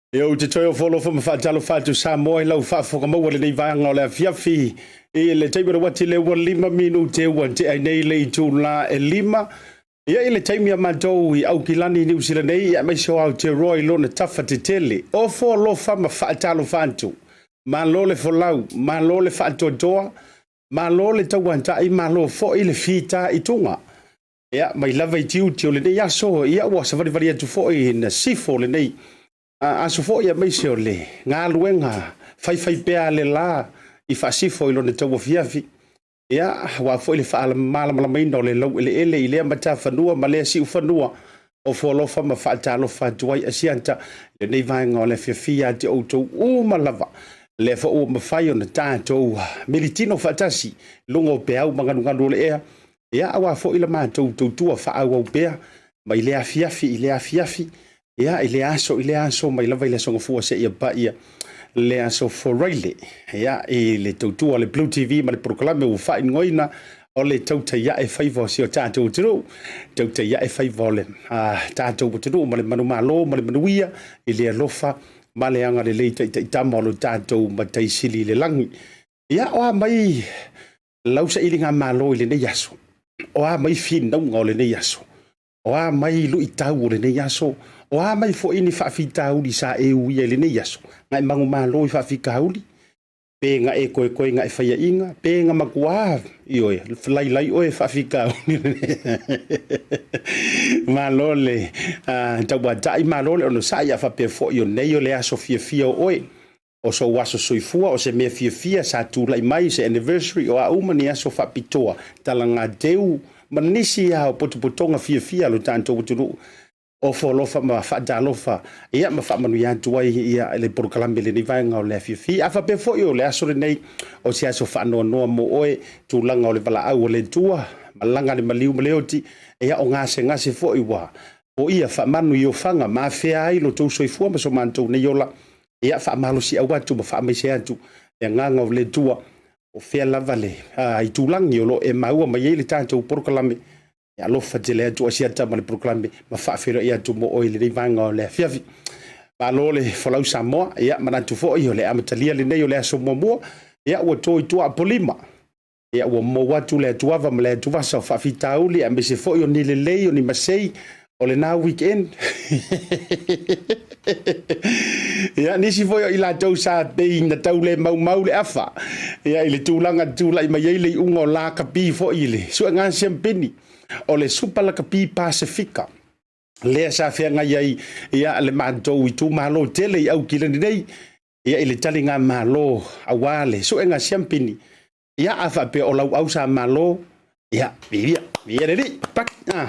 Ia, ou te toe ofo alofa ma faatalofa atu Samoa i lau faafofoga maua i lenei vaega o le afiafi i le taimi o le uati lea ua 5 minute ua tea ai nei le itula e 5. Ia, i le taimi a matou i Aukilani i Niu Sila nei, aemaise o Aotearoa i lona tafa tetele. Ofo alofa ma faatalofa atu. Malo le folau, malo le faatoatoa, malo le tauatai, malo foi le fita i tuga. Ia, mai lava i tiute o lenei aso, ia ua savalivali atu foi na sifo lenei aso foi aemaise o le galuega faifaipea a le la i faasifo i lona tauafiafi. Ia, aua foi le faamalamalamaina o le laueleele i lea matafanua ma lea siufanua, ofo alofa ma faatalofa atu ai Asiata i lenei vaega o le afiafi ia te outou uma lava. Lea foi ua mafai ona tatou militino faatasi luga o peau ma galugalu o le ea. Ia, aua foi la matou tautua faaauau pea mai lea afiafi i lea afiafi, ia, i lea aso i lea aso, mai lava i le aso Gafua seia paia le aso Foraile. Ia, i le tautua a le Blue TV ma le polokalame ua faaigoaina o le Tautai Ae Faiva o si o tatou atunuu, Tautai Ae Faiva o le tatou atunuu ma le manumalo ma le manuia i le alofa ma le agalelei taitaitama o lo tatou Matai Sili i le lagi. Ia, o a mai lau sailigamalo i lenei aso? O a mai finauga o lenei aso? O a mai luitau o lenei aso? O a mai foi ni faafitauli sa e uia i lenei aso? Na e manumalo i faafitauli? Pe na e koekoe na e faiaina? Pe na matua ioe, lailai oe faafitauli? Malo le tauatai, malo le onosai, a faapea foi o nei o le aso fiafia o oe. O sou aso soifua, o se mea fiafia sa tulai mai, se anniversary, o a uma ni aso faapitoa, talagateu, ma nisi lava o potopotoga fiafia a lo tatou atunuu, ofo alofa ma faatalofa, ia ma faamanuia atu ai ia le polokalame i lenei vaega o le afiafi. A faapea foi o le aso lenei, o se aso faanoanoa mo oe, tulaga o le valaau a le Atua, malaga le maliu ma le oti, ia o gasegase foi ua poia faamanu i ofaga ma afea ai lo tou soifua ma so matou nei ola. Ia faamalosiau atu ma faamaise atu le agaga o le Atua, o fea lava le itulagi o lo o e maua mai ai le tatou polokalame. E alofa tele atu Asiata ma le polokalame ma faafeiloai atu mo oe i lenei vaega o le afiafi. Malo le folau Samoa, ia manatu foi o le amatalia lenei o le aso muamua, ia ua to i tua Apolima. Ia ua mou atu le atuava ma le atuvasa o faafitauli aemaise foi o ni lelei o ni masei o lena weekend. Ia nisi foi o i latou sa pei na tau le maumau le afa ia i le tulaga na tulai mai ai le iuga o lakapi foi i le suega siampini o le Supa Lakapi Pasefika lea sa feagai ai ia le matou itumalo tele i Aukilani nei ia i le taligamalo aua le suega siampini. Ia a faapea o lauau sa malo, ia viia, viia le Alii, pak, ah.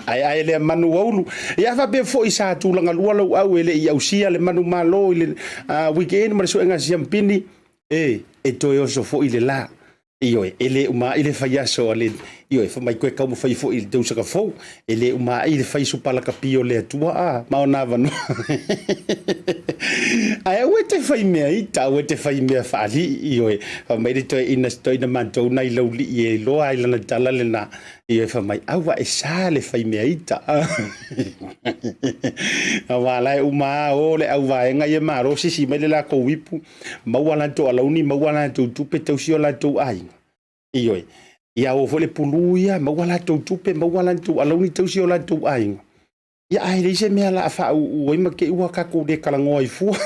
Ae ae lea manu ua ulu. Ia a faapea foi sa tulaga lua lauau e le i ausia le manu malo i le weekend ma le suega siampini, e toe oso foi le la. Ioe, e le uma ai le faiaso a le, ioe, fai mai koe taumafai foi i le tausaga fou, e le uma ai le fai supalakapi o le Atua, a, ma ona avanoa. Ae aua e te fai mea ita, aua e te fai mea faalii, ioe, fai mai le toeaina, se toeaina matou nai laulii e iloa ai lana tala lena, ioe, fai mai, aua e sa le fai mea ita. Aua la e uma lava o le auvaega ia malo sisi mai le latou ipu, maua latou alauni, maua latou tupe, tausi o latou aiga. Ioe. Ia o foi le pulu ia, maua latou tupe, maua latou alauni, tausi o latou aiga. Ia ae leai se mea la a faauu ai ma te i ua tatou le talanoa ai fua.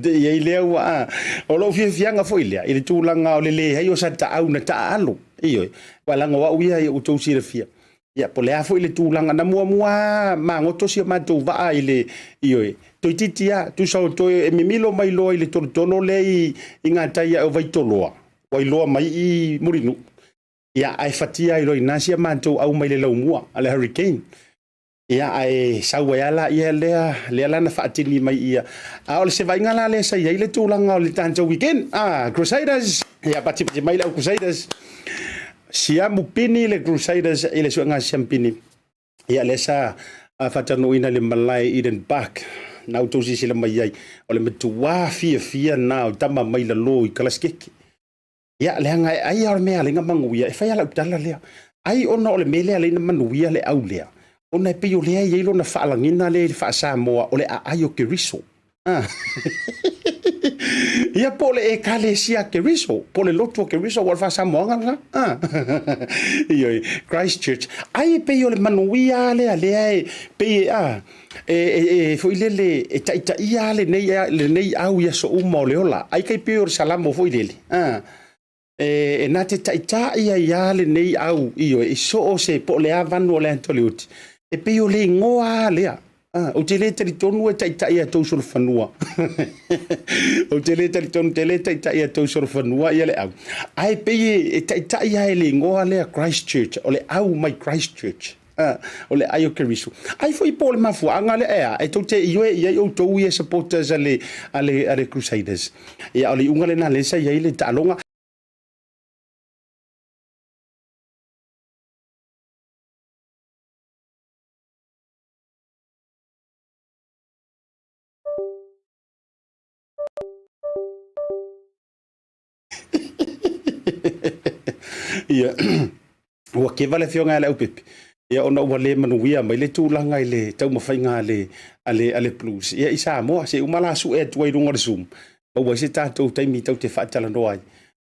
Te i ai lea ua a. O lou fiafiaga foi lea i le tulaga o le leai o sa taau na taaalo. Ioe. Aua leaga o au ia ia outou silafia. Ia po o le a foi le tulaga na muamua magoto si o matou vaa i le, ioe, toeitiiti lava, tusa o toe e mimilo mai loa i le tolotolo lea i gatai ae o Vaitoloa, ua iloa mai i Mulinuu. Ia ae fatia ai loa i ina si a matou au mai le laumua a le Hurricane. Ia ae sau ai lava laia lea, lea la na faatini mai ia. A o le sevaiga la lea sa i ai le tulaga o le tatou weekend, Crusaders, ia patipati mai le au Crusaders. Siamu pini le Crusaders i le suega siamu pini. Ia lea sa faataunuuina i le malae Eden Park. Na outou silasila mai ai, o le matua fiafia na o tama mai lalo i Kalasikeke. Ia, leaga e ai lava o le mea e ala ai ona manuia, e fai lava lau tala lea. Ai ona o le mea lea e ala ai ona manuia le au lea, ona e pei o lea e i ai lona faalagiga lea i le faa-Samoa o le aai o Keriso. Ia po o le Ekalesia Keriso, po o le lotu o Keriso, ua o le faa-Samoaga lena. Ioe, Christ Church. Ai e pei o le manuia lea, lea e pei e, a, e foi lele, e taitaia lenei, lenei au i aso uma o le ola. Ai kai pei o le Salamo foi lele. A, e na te taitai ai lava lenei au, ioe, i so o se po o le a vanu o le ata o le oti, e pei o le igoa lava lea. Ou te le talitonu e taitai a tou solofanua. Ou te le talitonu te le taitai a tou solofanua ia le au. Ae pei e taitai lava e le igoa lea Christchurch, o le au mai Christchurch. O le ai o Keriso. Ai foi po o le mafuaaga lea e a, e tou te ioe i ai outou ia supporters a le, a le, a le Crusaders. Ia, o le iuga lena lea sa i ai le taaloga. Ia, ua keva le afioga ia Leaupepe, ia ona ua le manuia mai le tulaga i le taumafaiga a le, a le, a le Blues. Ia i Samoa, se uma la sue atu ai i luga o le Zoom, maua ai se tatou taimi tatou te faatalanoa ai,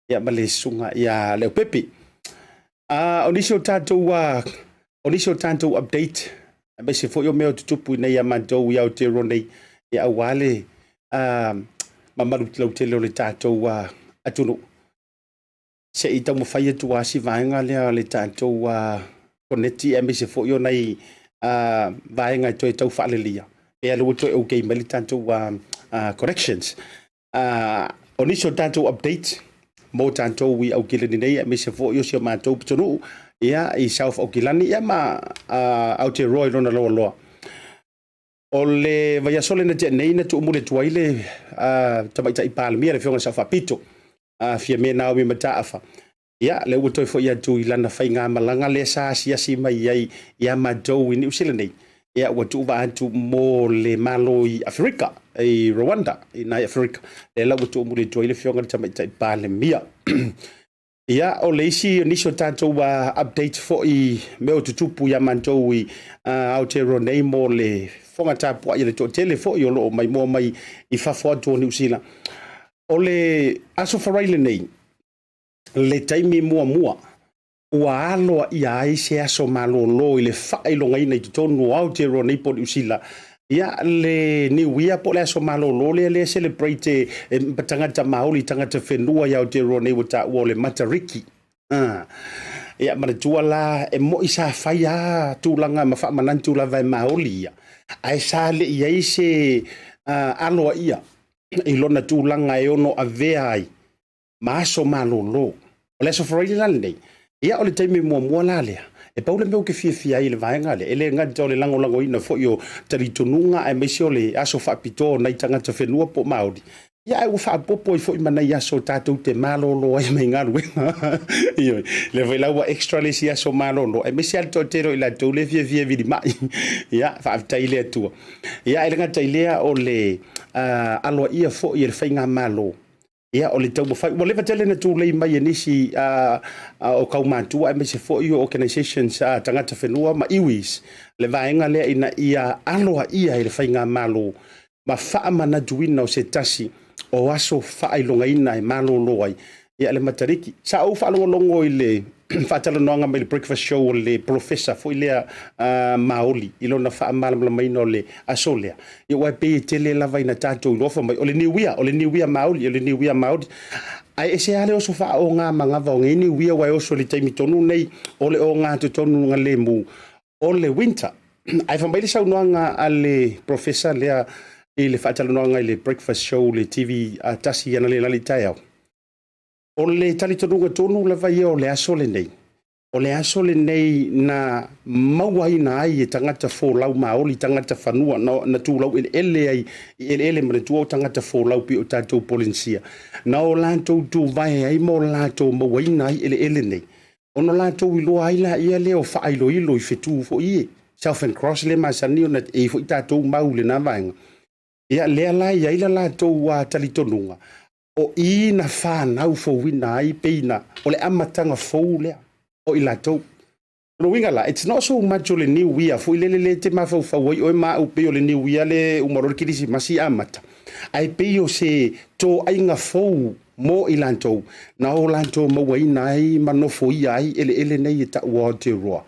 ia ma le susuga ia Leaupepe. O nisi o tatou, o nisi o tatou update, aemaise foi o mea o tutupu i nei ia matou i Aotearoa nei, ia aua le mamalu lautele o le tatou atunuu. Se i taumafai atu lava si vaega lea o le tatou koneti aemaise foi o nai vaega e toe tau faaleleia, pei lea ua toe okay mai le tatou connections. O nisi o tatou update mo tatou i Aukilani nei aemaise foi o si o matou pitonuu ia i South Aukilani ia ma Aotearoa i lona loaloa. O le vaiaso lea na tea nei na tuumuli atu ai le Tamaitai Palemia le Afioga i le Sao Faapito Fiame Naomi Mataafa. Ia, lea ua toe foi atu i lana faigamalaga lea sa asiasi mai ai ia matou i Niu Sila nei. Ia, ua tuuvaa atu mo le Malo i Aferika, i Rwanda, i nai Aferika. Lea la ua tuumuli atu ai le Afioga i le Tamaitai Palemia. Ia, o le isi, o nisi o tatou update foi mea o tutupu ia matou i Aotearoa nei mo le fofoga tapuai a le toatele foi o lo o maimoa mai i fafo atu o Niu Sila. O le Aso Faraile lenei, le taimi muamua ua aloaia ai se aso malolo i le faailogaina i totonu o Aotearoa nei po o Niu Sila, ia le Niuia po o le aso malolo lea lea celebrate e tagata Maori, tagata whenua i Aotearoa nei ua taua o le Matariki. Ia manatua la e moi sa fai a tulaga ma faamanatu lava e Maori ia, ae sa le i ai se aloaia i lona tulaga e ono avea ai ma aso malolo. O le Aso Faraile la lenei, ia o le taimi muamua la lea, e pau le mea ou te fiafia ai i le vaega lea, e le gata o le lagolagoina foi o talitonuga aemaise o le aso faapitoa o nai tagata whenua po o Māori, ia ae ua faaopoopo ai foi ma nai aso tatou te malolo ai mai galuega. Ioe, lea foi la ua extra le isi aso malolo, aemaise lava le toatele o i latou lea e fiafia e vilima'i. Ia, faafetai i le Atua. Ia, e le gata i lea o le aloaia foi e le faigamalo, ia o le taumafai, ua leva tele na tulei mai e nisi o kaumatua aemaise foi o organizations a tagata whenua ma iwis, le vaega lea ina ia aloaia e le faigamalo ma faamanatuina o se tasi o aso faailogaina e malolo ai ia le Matariki. Sa ou faalogologo i le faatalanoaga mai le breakfast show o le professor foi lea Maoli i lona faamalamalamaina o le aso lea. Ia aua e pei e tele lava ina tatou iloa fai mai o le Niuia, o le Niuia Maoli, o le Niuia Maoli. Ae ese lava le oso faaoga manava o nei Niuia aua e oso i le taimi tonu nei o le ogatotonu lemu o le winter. Ae fai mai le saunoaga a le professor lea i le faatalanoaga i le breakfast show le TV a tasi analeila i le taeao. O le talitonuga tonu lava ia o le aso lenei, o le aso lenei na mauaina ai e tagata folau Maoli, tagata fanua, na tulau eleele ai i eleele manatua o tagata folau pei o tatou Polenisia, na o latou tuvae ai ma o latou mauaina ai eleele nei, ona latou iloa ai laia lea o faailoilo i fetu foi ie, Southern Cross lea masani ona e i ai foi tatou mau i lena vaega. Ia lea la e i ai la latou talitonuga, o i na fanau fouina ai pei na o le amataga fou lea o i latou. O le uiga la, it's not so much o le New Year foi lele lea e te mafaufau ai oe ma au pei o le New Year lea e uma loa le Kerisimasi amata, ae pei o se toaiga fou mo i latou na o latou mauaina ai ma nofoia ai eleele nei e taua o Aotearoa.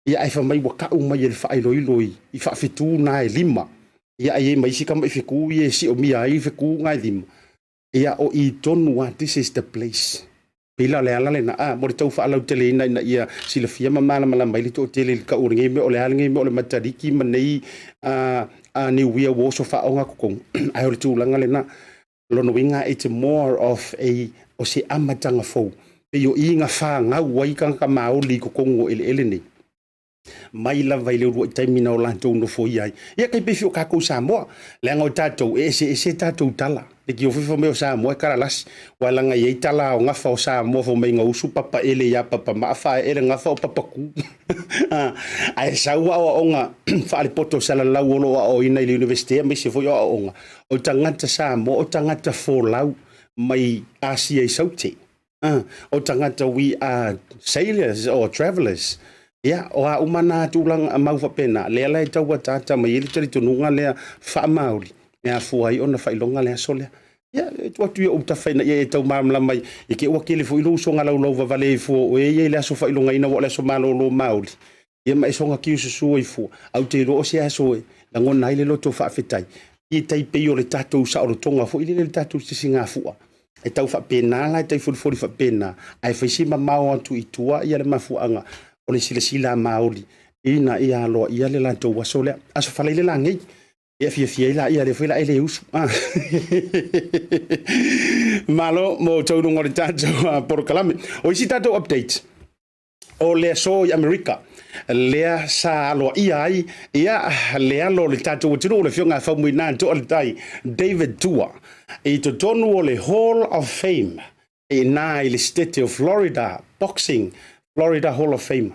Ia ae fai mai ua kau mai e le faailoilo i faafetu na e lima. Ia ae i ai ma isi tama'i fetu ia e siomia ai fetu na e lima. Ia o i tonu lava, this is the place. Pei la o le ala lena, mo le tau faalauteleina ina ia silafia ma malamalama ai le toatele i le tau o lenei mea, o le a lenei mea o le Matariki ma nei Niuia ua oso faaogatotonu, ae o le tulaga lena. Lona uiga, it's more of a, o se amataga fou. Pei o i na fanau ai tagata Maoli i totonu o eleele nei, mai lava i le uluai taimi na o latou nofoia ai. Ia tai pei foi o tatou Samoa, leaga o tatou e eseese tatou tala. Le tiofe fai mai o Samoa e kalalasi, aua leaga e i ai tala o gafa o Samoa fai mai na usu papaele ia papamaa faaee le gafa o papaku. Ae sau aoaoga faalepoto salalau o lo o aoaoina i le Universite aemaise foi o aoaoga o tagata Samoa, o tagata folau mai Asia i Saute. O tagata we are sailors or travelers. Ia, o a uma nā tulaga mau faapena, lea la e tau ataata mai ai le talitonuga lea faamaoli e afua ai ona faailoga le aso lea. Ia, e tuu atu i ou tafa ina ia e tau malamalama ai, i te i ua tele foi lou usoga laulauvavale ai fua o oe ia i le aso faailogaina aua o le aso malolo maoli. Ia ma e soga kiususu ai fua, ae ou te iloa o se aso e lagona ai le loto faafetai. E tai pei o le tatou saolotoga foi lele le tatou sisigafua. E tau faapena la, e tai folifoli faapena, ae fai si mamao atu i tua ia le mafuaaga o le silasila a Maoli ina ia aloaia le latou aso lea. Aso Faraile la nei, ia fiafia ai laia lea foi la e le usu. Malo mo outou luga o le tatou polokalame. O isi tatou update, o le aso i Amerika, lea sa aloaia ai ia le alo o le tatou atunuu, le afioga a Faumuina Toaletai David Tua, i totonu o le Hall of Fame i ina i le Setete o Florida Boxing, Florida Hall of Fame.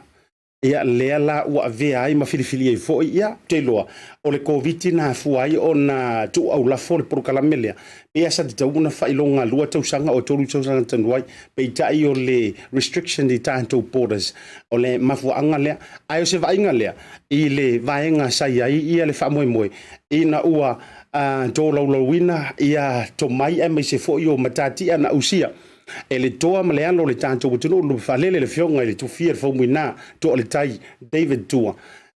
Ia lea la ua avea ai ma filifili ai foi, ia, ou te iloa, o le Koviti na afua ai ona tuu aulafo le polokalame lea. Pei lava sa tatau ona faailoga 2 tausaga o 3 tausaga talu ai, peitai o le restriction i tatou borders, o le mafuaaga lea. Ae o se vaaiga lea i le vaega sa i ai ia le faamoemoe ina ua Tolaulauina ia tomai aemaise foi o matatia na ausia e le toa ma le alo o le tatou atunuu le faalele le afioga i le Tufia le Faumuina Toa o le Tai David Tua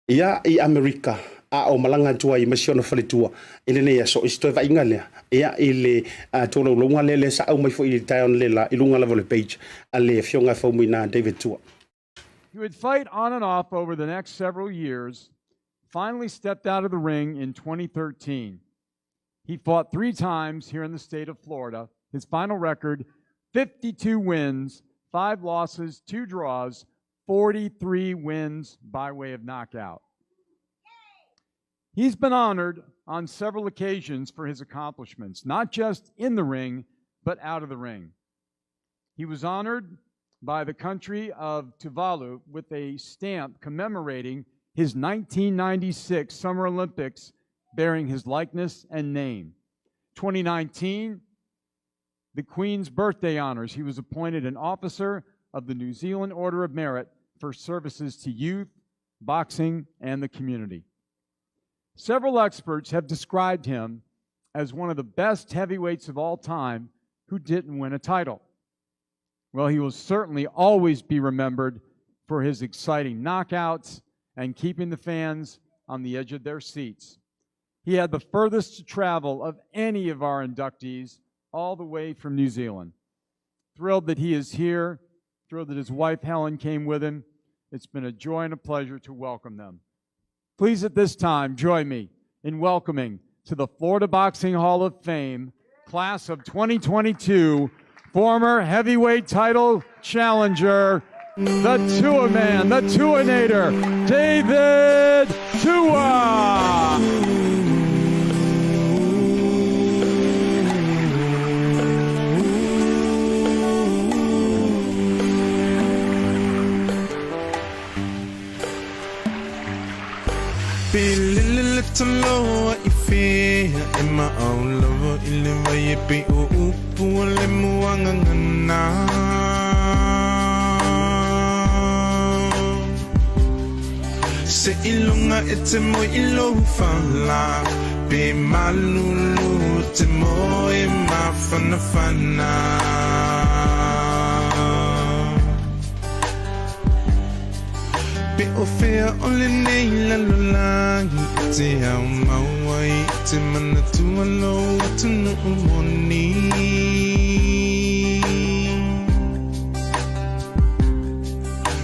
ia i Amerika a o malaga atu ai ma si ona faletua i lenei aso i se toe vaaiga lea ia i le tolaulauga lea lea sa aumai foi i le taeao le la i luga lava o le page a le afioga Faumuina David Tua. He would fight on and off over the next several years, finally stepped out of the ring in 2013. He fought 3 times here in the state of Florida. His final record, 52 wins, 5 losses, 2 draws, 43 wins by way of knockout. He's been honored on several occasions for his accomplishments, not just in the ring, but out of the ring. He was honored by the country of Tuvalu with a stamp commemorating his 1996 Summer Olympics, bearing his likeness and name. 2019, the Queen's Birthday Honors. He was appointed an officer of the New Zealand Order of Merit for services to youth, boxing, and the community. Several experts have described him as one of the best heavyweights of all time who didn't win a title. Well, he will certainly always be remembered for his exciting knockouts and keeping the fans on the edge of their seats. He had the furthest to travel of any of our inductees, all the way from New Zealand. Thrilled that he is here, thrilled that his wife Helen came with him. It's been a joy and a pleasure to welcome them. Please at this time join me in welcoming to the Florida Boxing Hall of Fame, class of 2022, former heavyweight title challenger, the Tua Man, the Tuanator, David Tua! Pilili le taloa i fea e maau lava i le vai e pei o upu o le muagagana. Se iloga e te moe i lou fala, pe malulu te moe mafanafana. Pe o fea o lenei lalolagi e te ao mau ai i te manatua lou atunuu moni.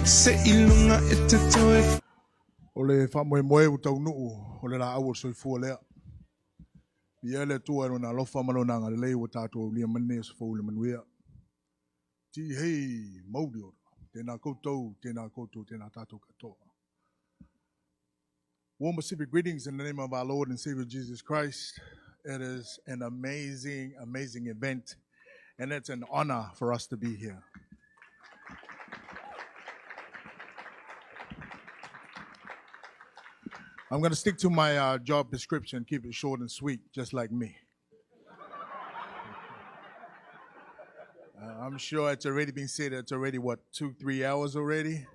Se iloga e te toe. O le faamoemoe ua taunuu o le laau o le soifua lea. Viia le Atua i Lona alofa ma Lona agalelei ua tatou aulia mai lenei aso fou i le manuia. Tihei mauri ora. Tēnā koutou, tēnā koutou, tēnā tātou katoa. Warm Pacific greetings in the name of our Lord and Savior Jesus Christ. It is an amazing, amazing event, and it's an honor for us to be here. I'm going to stick to my job description, keep it short and sweet, just like me. I'm sure it's already been said, it's already, what, 2-3 hours already?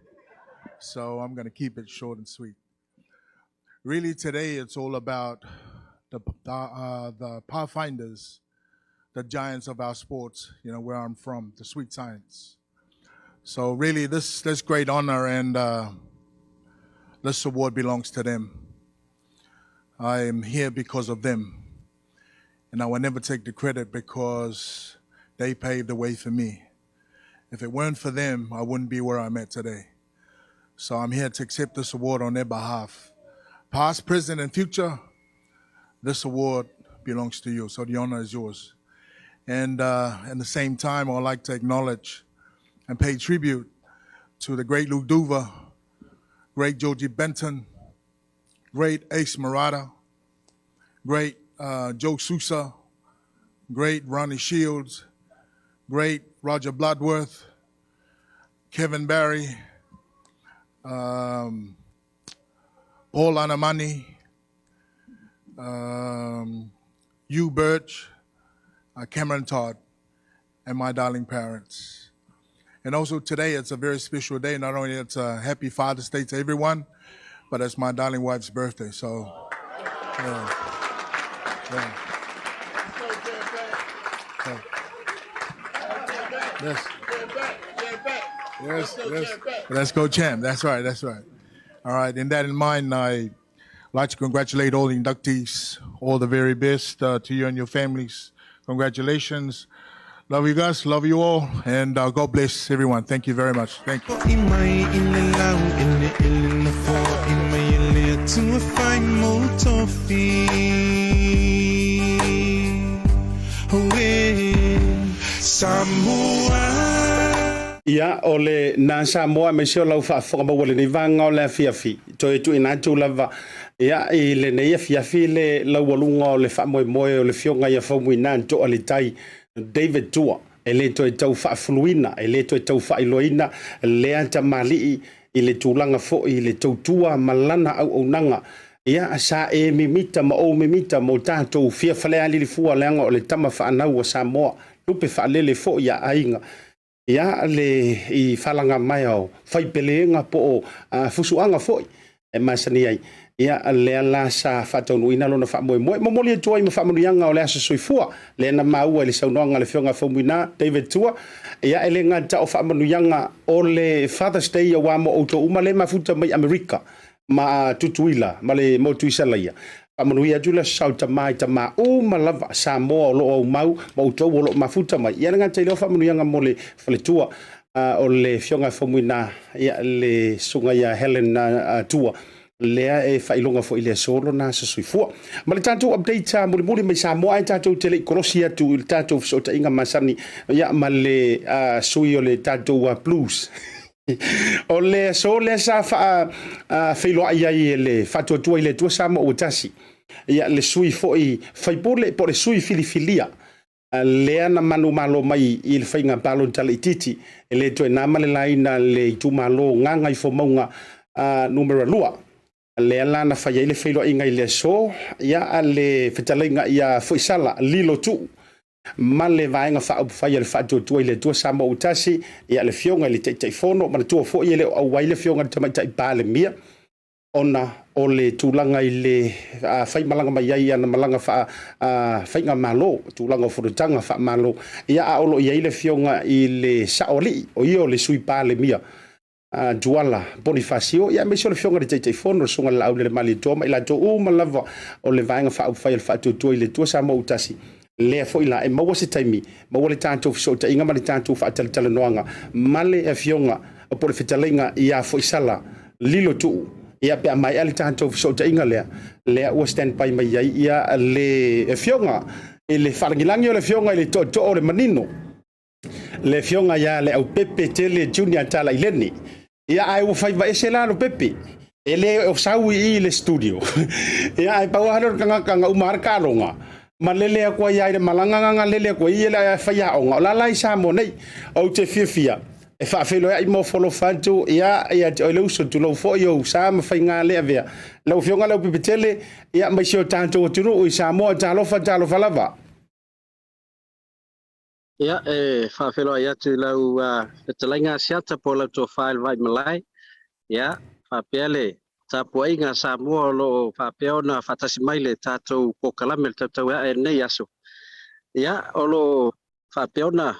So I'm going to keep it short and sweet. Really, today it's all about the pathfinders, the giants of our sports, you know, where I'm from, the sweet science. So really, this great honor and this award belongs to them. I am here because of them. And I will never take the credit because they paved the way for me. If it weren't for them, I wouldn't be where I'm at today. So I'm here to accept this award on their behalf. Past, present, and future, this award belongs to you. So the honor is yours. And at the same time, I'd like to acknowledge and pay tribute to the great Lou Duva, great Georgie Benton, great Ace Murata, great Joe Sousa, great Ronnie Shields, great Roger Bloodworth, Kevin Barry, Paul Anamani, Hugh Birch, Cameron Todd, and my darling parents. And also today, it's a very special day. Not only it's a happy Father's Day to everyone, but it's my darling wife's birthday. So, yeah. Yeah. So, yes. Yes, yes. Let's go, champ. That's right. That's right. All right. In that in mind, I like to congratulate all the inductees. All the very best to you and your families. Congratulations. Love you guys. Love you all. And God bless everyone. Thank you very much. Thank you. I mai i le lau eleele na fo'i mai e le Atua fai mou tofi. Auē, Samoa. Ia, o le na Samoa aemaise o lau faafofoga maua i lenei vaega o le afiafi, toe tuuina atu lava ia i lenei afiafi le laualuga o le faamoemoe o le Afioga ia Faumuina Toalitai David Tua, e le toe tau faafuluina, e le toe tau faailoaina lea tamalii i le tulaga foi i le tautua ma lana auaunaga. Ia, sa e mimita ma ou mimita mo tatou fia falealili fua leaga o le tama faanau a Samoa, lupe faalele foi a aiga. Ia, le i falaga mai o faipeleega po o fusuaga foi e masani ai. Ia, lea la sa faataunuuina lona faamoemoe. Momoli atu ai ma faamanuiaga o le aso soifua, lea na maua i le saunoaga a le Afioga Faumuina David Tua. Ia, e le gata o faamanuiaga o le Father's Day aua mo outou uma le mafuta mai Amerika ma Tutuila ma le motu i Salaia. Faamanuia atu le aso sao tama i tama uma lava Samoa o lo o aumau ma outou o lo o mafuta mai. Ia, le gata i lea o faamanuiaga mo le faletua o le Afioga Faumuina, ia, le susuga ia Helen Tua, lea e faailoga foi i le aso lona aso soifua. Ma le tatou update mulimuli mai Samoa ai tatou te le i kolosi atu i le tatou fesootaiga masani, ia, ma le sui o le tatou Blues. O le aso lea sa faafeiloai ai e le Faatuatua i le Atua Samoa ua tasi. Ia, le sui foi faipule po o le sui filifilia lea na manumalo mai i le faiga palota laitiiti, e le toe na ma le laina le itumalo Gagaifomauga numera 2. Lea la na fai ai le feiloaiga i le aso, ia, a le fetalaiga ia Foisala Lilo Tuu ma le Vaega Faaupufai a le Faatuatua i le Atua Samoa ua tasi, ia, le Afioga i le Taitaifono. Manatua foi e le o auai le Afioga i le Tamaitai Palemia ona o le tulaga i le faimalaga mai ai ana malaga faigamalo, tulaga o fonotaga faamalo. Ia, a o lo o i ai le Afioga i le Saoalii, o ia o le Sui Palemia Tuala Ponifasio, ia, aemaise o le Afioga i le Taitaifono, le Susuga i le Laaulialemalietoa ma i latou uma lava o le Vaega Faaupufai a le Faatuatua i le Atua Samoa ua tasi. Lea foi la e maua se taimi, maua le tatou fesootaiga ma le tatou faatalatalanoaga ma le Afioga po o le fetalaiga ia Foisala Lilo Tuu. Ia, pe a maea le tatou fesootaiga lea, lea ua stand by mai ai ia le Afioga i le faalagilagi o le Afioga i le Tootoo o le Manino, le Afioga ia Leaupepe Tele Junior Talaileni. Ia, ae ua faiva ese la Lopepe. E le o sau i i le studio. Ia, ae pau lava lea o le tagata na uma lava le taaloga ma lele atu ai lava i le malaga na lele atu ai i le faiaoga o la la i Samoa nei. Ou te fiafia e faafeiloai ma ofo alofa atu ia ia te oe le uso, tulou foi ou sa ma faiga le avea. Lau Afioga Leaupepe Tele, ia, mai si o tatou atunuu i Samoa, talofa, talofa lava. Ia, e faafeiloai atu i lau fetalaiga Asiata po o lau tofa i le Vaimalae. Ia, faapea le tapuaiga a Samoa o lo o faapea ona faatasi mai le tatou polokalame le tautaueae i lenei aso. Ia, o lo o faapea ona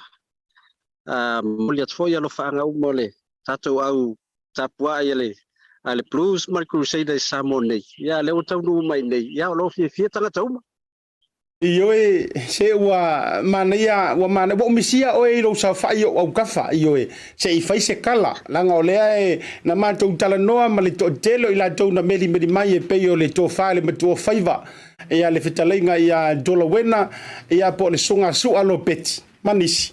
momoli atu foi alofaaga uma o le tatou au tapuai a le Blues ma le Crusaders i Samoa nei. Ia, lea ua taunuu mai nei. Ia, o lo o fiafia tagata uma. Ioe, se ua manaia, ua manaia, ua ou misia oe i lou saofai i ou aukafa, ioe, se i fai se kala, leaga o lea e, na matou talanoa ma le toatele o i latou na melimeli mai e pei o le tofa i le matua faiva, ia le fetalaiga ia Dolawena, ia po o le Susuga Sua Lopeti, ma nisi.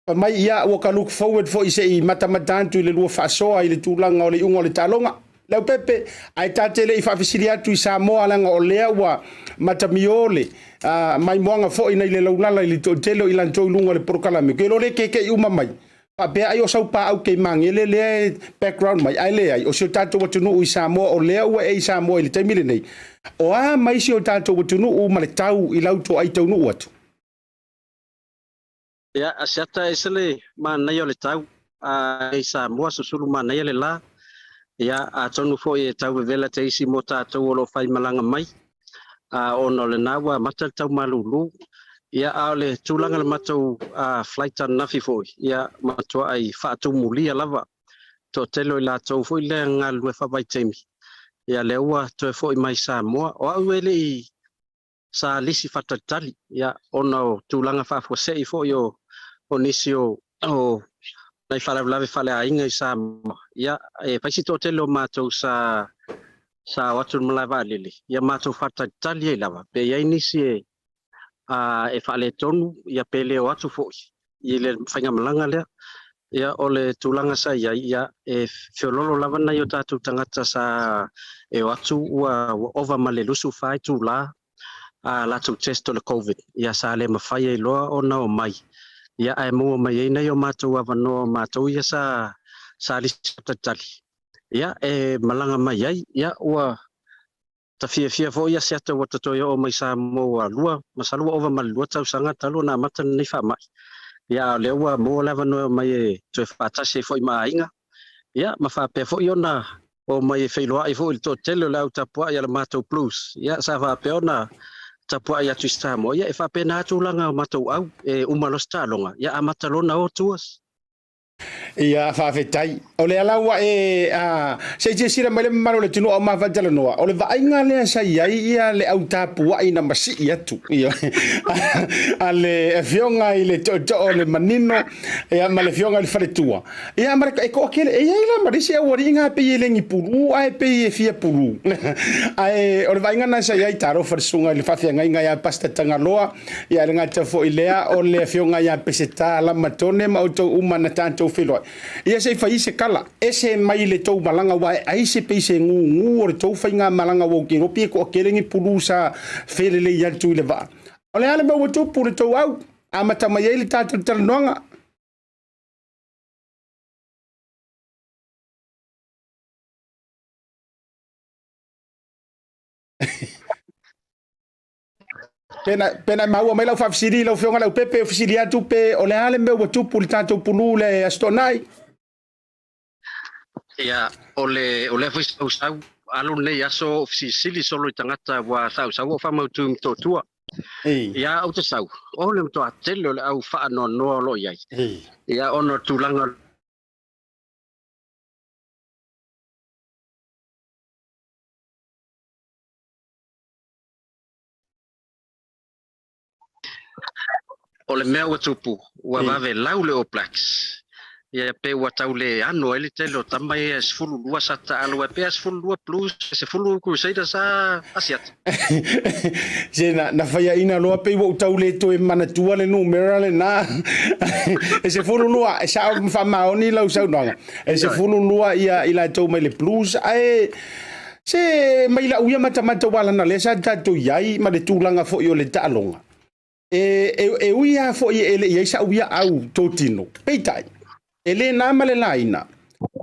Fai mai, ia, ua ka look forward foi se i matamata atu i le lua faasoa i le tulaga o le iuga o le taaloga. Leaupepe, ae ta te le i faafesili atu i Samoa leaga o lea ua matamio le maimoaga foi nai le laulala i le toatele o i latou i luga o le polokalame. Ke lo le keke'i uma mai, faapea ai o sau paau kei magele lea e background mai, ae leai, o si o tatou atunuu i Samoa, o lea ua e i Samoa i le taimi lenei. O a mai si o tatou atunuu ma le tau i lau toai taunuu atu? Ia, Asiata, ese le manaia o le tau a i Samoa, susulu manaia le la. Ia, atonu foi e tau vevela te isi mo tatou o lo o faimalaga mai. Ona o lena ua amata le tau malūlū. Ia, a o le tulaga i le matou flight ananafi foi, ia, matuai faatumulia lava. Toatele o i latou foi lea e galulue faavaitaimi, ia lea ua toe foi mai i Samoa. O au e le i sa lisi faatalitali, ia, ona o tulaga faafuasei foi o nisi o nai faalavelave faaleaiga i Samoa. Ia, e fai si toatele o matou sa sa o atu i le malae vaalele, ia matou faatalitali ai lava, pe i ai nisi e e faaletonu, ia pe le o atu foi i le faigamalaga lea. Ia, o le tulaga sa i ai, ia, e feoloolo lava nai o tatou tagata sa e o atu ua ova ma le 24 itula a latou test o le Covid, ia sa le mafai ai loa ona omai. Ia, ae maua mai ai nai o matou avanoa o matou ia sa sa lisi talitali. Ia, e malaga mai ai, ia, ua ta fiafia foi ia Seattle ua ta toe oo mai Samoa ua lua, masalo ua ova ma le 2 tausaga talu ona amata lenei faamai. Ia, a o lea ua maua le avanoa e omai e toe faatasi ai foi ma aiga, ia, ma faapea foi ona omai e feiloai foi i le toatele o le au tapuai a le matou Blues. Ia, sa faapea ona tapuai atu i Samoa. Ia, e faapena tulaga o matou au, e uma loa se taaloga, ia amata loa ona o tours. Ia, faafetai. O lea la ua e, a, se i silasila mai le mamalu o le atunuu a o ma faatalanoa, o le vaaiga lea sa i ai ia le au tapuai na masii atu, ioe, a le Afioga i le Tootoo o le Manino, ia, ma le Afioga i le Faletua. Ia, ma le, e toatele, e i ai la ma le isi aualiiga pei e le ni pulu ae pei e fia pulu. Ae o le vaaiga lena sa i ai, talofa le susuga i le faafeagaiga ia Pastor Tagaloa, Ia, e le gata foi lea, o le afioga ia Peseta Lamatone ma outou uma na tatou feiloai. Ia se i fai se kala, ese mai le tou malaga aua e ai se pei se gūgū o le tou faigamalaga ua ou iloa pei e toatele ni pulu sa felelei atu i le vaa. O le a le mea ua tupu i le tou au? Amata mai ai le tatou talanoaga. Pena, pena maua mai lau faafesili lau Afioga Leaupepe, o fesili atu pe o le a le mea ua tupu i le tatou pulu le Aso Toonai? Ia, o le, o lea foi sa ou sau, alu lenei aso o fesilisili solo i tagata ua sa ou sau o faamautu i Motootua. Ia, ou te sau, o le matua tele o le au faanoanoa o lo o i ai. Ia, ona o le tulaga O le mea ua tupu, ua vave lau le All Blacks. Ia pe ua tau le ano ai le tele o tama ia e 12 sa taalo ai pea 12 Blues, 10 Crusaders a Asiata. Se na, na faiaina loa pei ua ou tau le toe manatua le numera lena. E 12, e sao ma faamaoni lau saunoaga. E 12 ia i latou mai le Blues, ae Se mai lau ia matamata ua lana lea sa tatou i ai ma le tulaga foi o le taaloga. E, e, e ui lava foi e le i ai sa'u ia au totino, peitai, e le na ma le laina.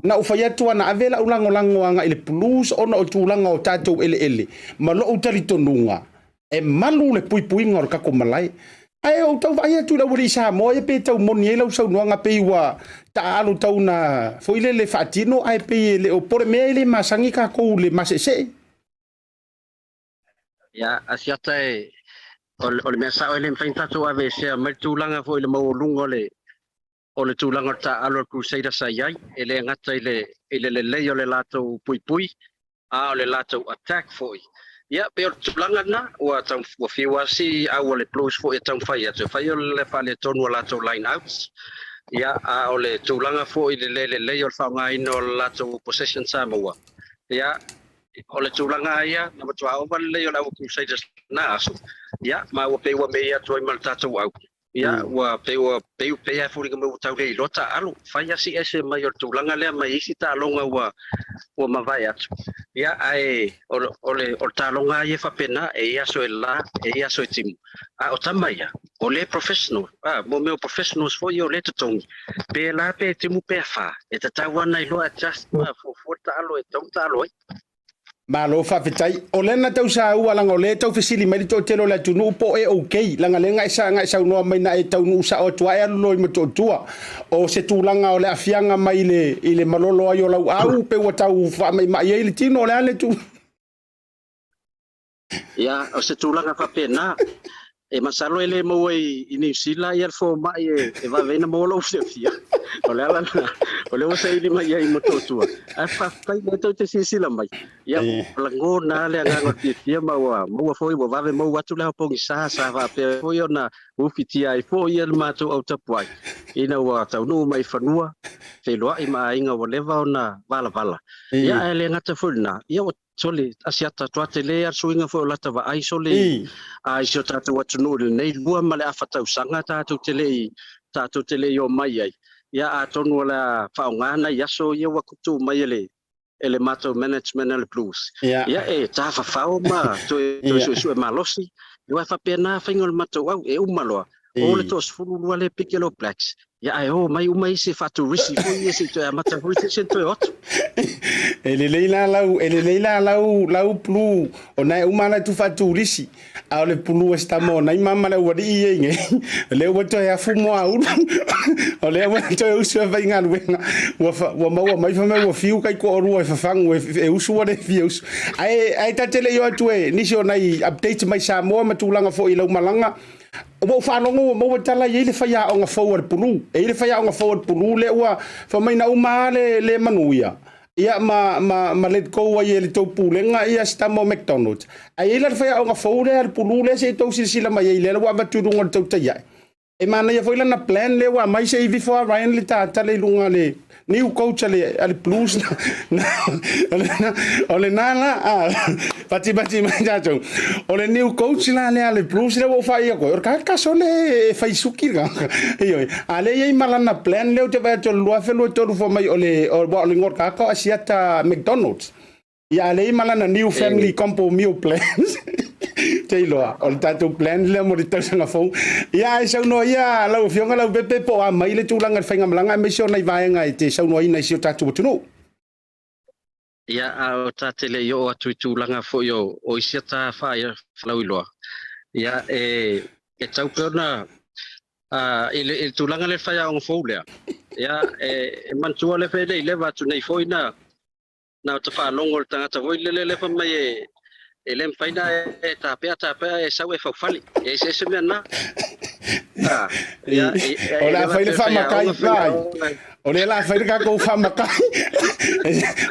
Na ou fai atu ana ave la'u lagolago agai i le Blues ona o tulaga o tatou eleele ma lo'u talitonuga e malu le puipuiga o le tatou malae. Ae ou tau vaai atu i le aualii Samoa ia pe tau moni ai lau saunoaga pei ua taaalo tau na foi lele faatino ae pei e le o po le mea e le masani tatou le maseesee. Ia, Asiata e, o le mea sao e le mafai ona tatou aveesea mai le tulaga foi i le maualuga o le o le tulaga o le taaalo a le Crusaders sa i ai, e le gata i le i le lelei o le latou puipui, a o le latou attack foi. Ia, pei o le tulaga lena, ua tau, ua fiu lava si au o le Blues foi e taumafai atu, e fai o le faaletonu o latou line outs, ia, a o le tulaga foi i le le lelei o le faaaogaina o le latou possession sa maua, ia, o le tulaga lava ia, na matua ova lelei o le au Crusaders na aso, ia, ma ua pei ua mei atu ai ma le tatou au. Ia, ua pei ua pei pei lava e foliga mai ua tau le iloa taaalo. Fai lava si ese mai o le tulaga lea mai isi taaloga ua ua mavae atu. Ia, ae o le o le o le taaloga lava ia e faapena, e i ai aso e la, e i ai aso e timu. A o tama ia, o lea e professional, a, mo mea o professionals foi ia o lea e totogi, pe la pe timu pe afa, e tatau lava ona iloa adjust ma fuafua le taalo e tatau ona taalo ai. Malo faafetai. O lea na tau saua laga o lea e tau fesili mai le toatele o le atunuu po o e okay laga lea na e sa na e saunoa mai na e taunuu sao atu a e alu loa i Motootua. O se tulaga o le aafiaga mai i le i le malolo ai o lau au pe ua tau faamaimai ai le tino o le a le tu. Ia, o se tulaga faapena. E masalo e le maua i Niu Sila le fomai e vave ai ona maua lou fiafia. O le ala lena, o lea ua saili mai ai i Motootua. Ae faafetai o lea tou te silasila mai. Ia, ua lagona lava le agaga o le fiafia ma ua maua foi, ua vave maua atu le ao pogisa sa faapea foi ona ufitia ai foi le matou au tapuai ina ua taunuu mai i fanua, feiloai ma aiga ua leva ona valavala. Ia, ae le gata foi i lena, ia ua Sole, Asiata atu a tele a le suiga foi o lata vaai sole a i si o tatou atunuu i lenei 2 ma le afa tausaga tatou te le i tatou te le i omai ai. Ia atonu o le a faaaoga nai aso ia ua tuutuu mai e le e le matou management a le Blues. Ia e tafafao ma toe toe suesue malosi. Aua e faapena faiga o le matou au, e uma loa o le toasefulu lua lea piki a le All Blacks, ia ae o mai uma isi e faaturisi foi ia se i toe amata foi se isi ona toe o atu. E lelei la lau, e lelei la lau, lau pulu, o na e uma la tu faaturisi, a o le pulu e se tama o nai mama le aualii ia i nei, o lea ua toe afu moa ulu, o lea ua toe usu e faigaluega, ua, fa, ua maua mai fai mai ua fiu kai toalua e fafagu e, e usu ua le fia usu. Ae, ae ta te le i o atu e nisi o nai updates mai Samoa ma tulaga foi i lau malaga, Ua ou faalogo ua maua tala e i ai le faiaoga fou a le pulu. E i ai le faiaoga fou a le pulu lea ua fai mai na uma lava le, le manuia ia ma, ma, ma let go ai e le tou pulega ia si tama o McDonald's. Ae i ai la le faiaoga fou lea a le pulu lea se i tou silasila mai ai lea ua avatu i luga o le tautai ae. E manaia foi lana plan lea ua aumai se i vifo a Ryan le tatala i luga le new coach a le, a le Blues na, na, o le na la, a, pati pati mai tatou. O le new coach la lea a le Blues lea ua ou faai atu ai, o le tagata sole e fai suki le tagata. Ioe, a lea e i ai ma lana plan lea ou te vaai atu o le 2023 fai mai o le, o, o le igoa o le tagata o Asiata McDonald's. Ia a lea e i ai ma lana new family combo meal plans. Te iloa, o le tatou plan lea mo le tausaga fou. Ia, ae saunoa ia lau Afioga Laupepe po o a mai le tulaga i le faigamalaga aemaise o nai vaega e te saunoaina i si o tatou atunuu. Ia, a o ta te le i oo atu i tulaga foi o isi ata faalauiloa, ia, e tau pea ona i le tulaga lea i le faiaoga fou lea, ia, e manatua lea pe le i leva atu nei foi na na o ta faalogo i le tagata foi lele lea fai mai e le mafai na e tapea tapea e sau e faufale. E eseese mea na. Ah, ia, o le a fai le faamatai lai. O le a fai le tatou faamatai.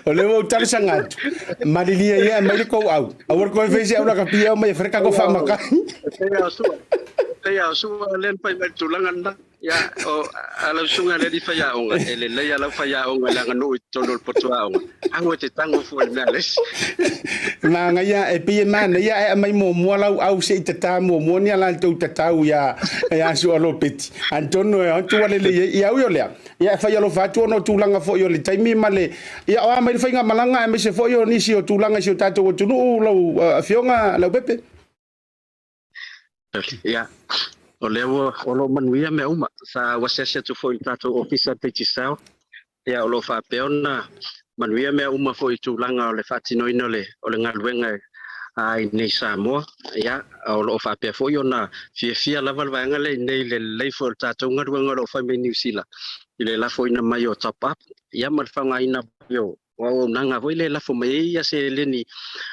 O le ua ou talosaga atu. Malilie ia e aumai le tou au. Aua le toe fai se au lakapi e aumai e fai le tatou faamatai. E pei lava o Sua lea na fai mai i le tulaga lena. Ia, o a lau susuga i le alii faiaoga, e lelei a lau faiaoga i le aganuu i totonu o le potu aoga, aua e te tago fua i le mea a le isi. Manaia, e pei e manaia ae aumai muamua lau au se i tata muamua ni a latou tatau ia ia Sua Lopeti. Atonu e atu ua lelei ai. Ia ui o lea, ia e fai alofa atu ona o tulaga foi o le taimi ma le ia o a mai le faigamalaga aemaise foi o nisi o tulaga i si o tatou atunuu lau Afioga Leaupepe. Ia, o lea ua o lo o manuia mea uma. Sa ou asiasi atu foi i le tatou ofisa Digicel, ia o lo o faapea ona manuia mea uma foi i tulaga o le faatinoina o le, o le galuega a i inei i Samoa. Ia, o lo o faapea foi ona fiafia lava le vaega lea i inei i le lelei foi o le tatou galuega o lo o fai mai i Niu Sila i le lafoina mai o top up, ia ma le faaaogaina foi o O auaunaga foi lea e lafo mai ai ia seleni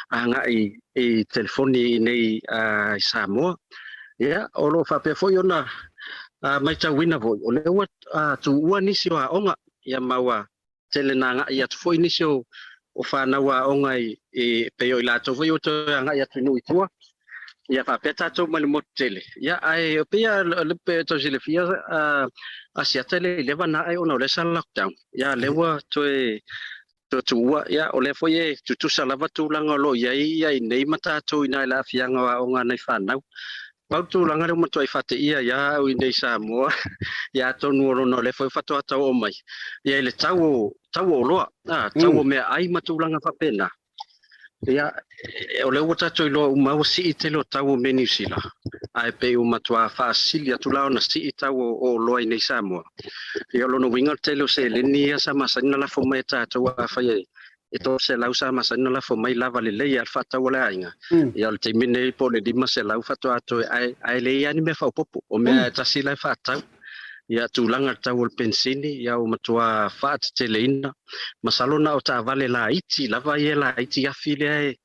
agai i telefoni i inei i Samoa. Ia, o lo o faapea foi ona matauina foi, o lea ua tuua nisi o aoga, ia ma ua tele na agai atu foi nisi o fanau aoga i pei o i latou foi ua toe agai atu i nuu i tua. Ia faapea tatou mai le motu tele. Ia ae pei lava e tau silafia Asiata e le i leva na ae ona o lea sa lockdown. Ia lea ua toe tuua. Ia o lea foi e tutusa lava tulaga o lo o i ai ia i nei ma tatou i na i le aafiaga o aoga a nai fanau. Pau le tulaga lea ua matuai faateia ai a au i nei i Samoa, ia atonu o lona o lea foi faatoa tau oo mai ia i le tau o tau o oloa, tau o meaai ma tulaga faapena. Ia, o lea ua tatou iloa uma ua sii tele o tau o mea Niu Sila, ae pei ua matua faasili atu la ona sii tau o oloa i nei Samoa. Ia, o lona uiga o le tele o seleni ia sa masani ona lafo mai e tatou afai e 300 sa masani ona lafo mai lava lelei lava le faatau a le aiga. Ia, o le taimi nei po o le 500 faatoa toe, ae leai lava ni mea faaopoopo, o mea e tasi la e faatau. Ia, tulaga i le tau o le penisini, ia ua matua faateteleina. Masalo na o taavale laiti lava ia laiti afi lea e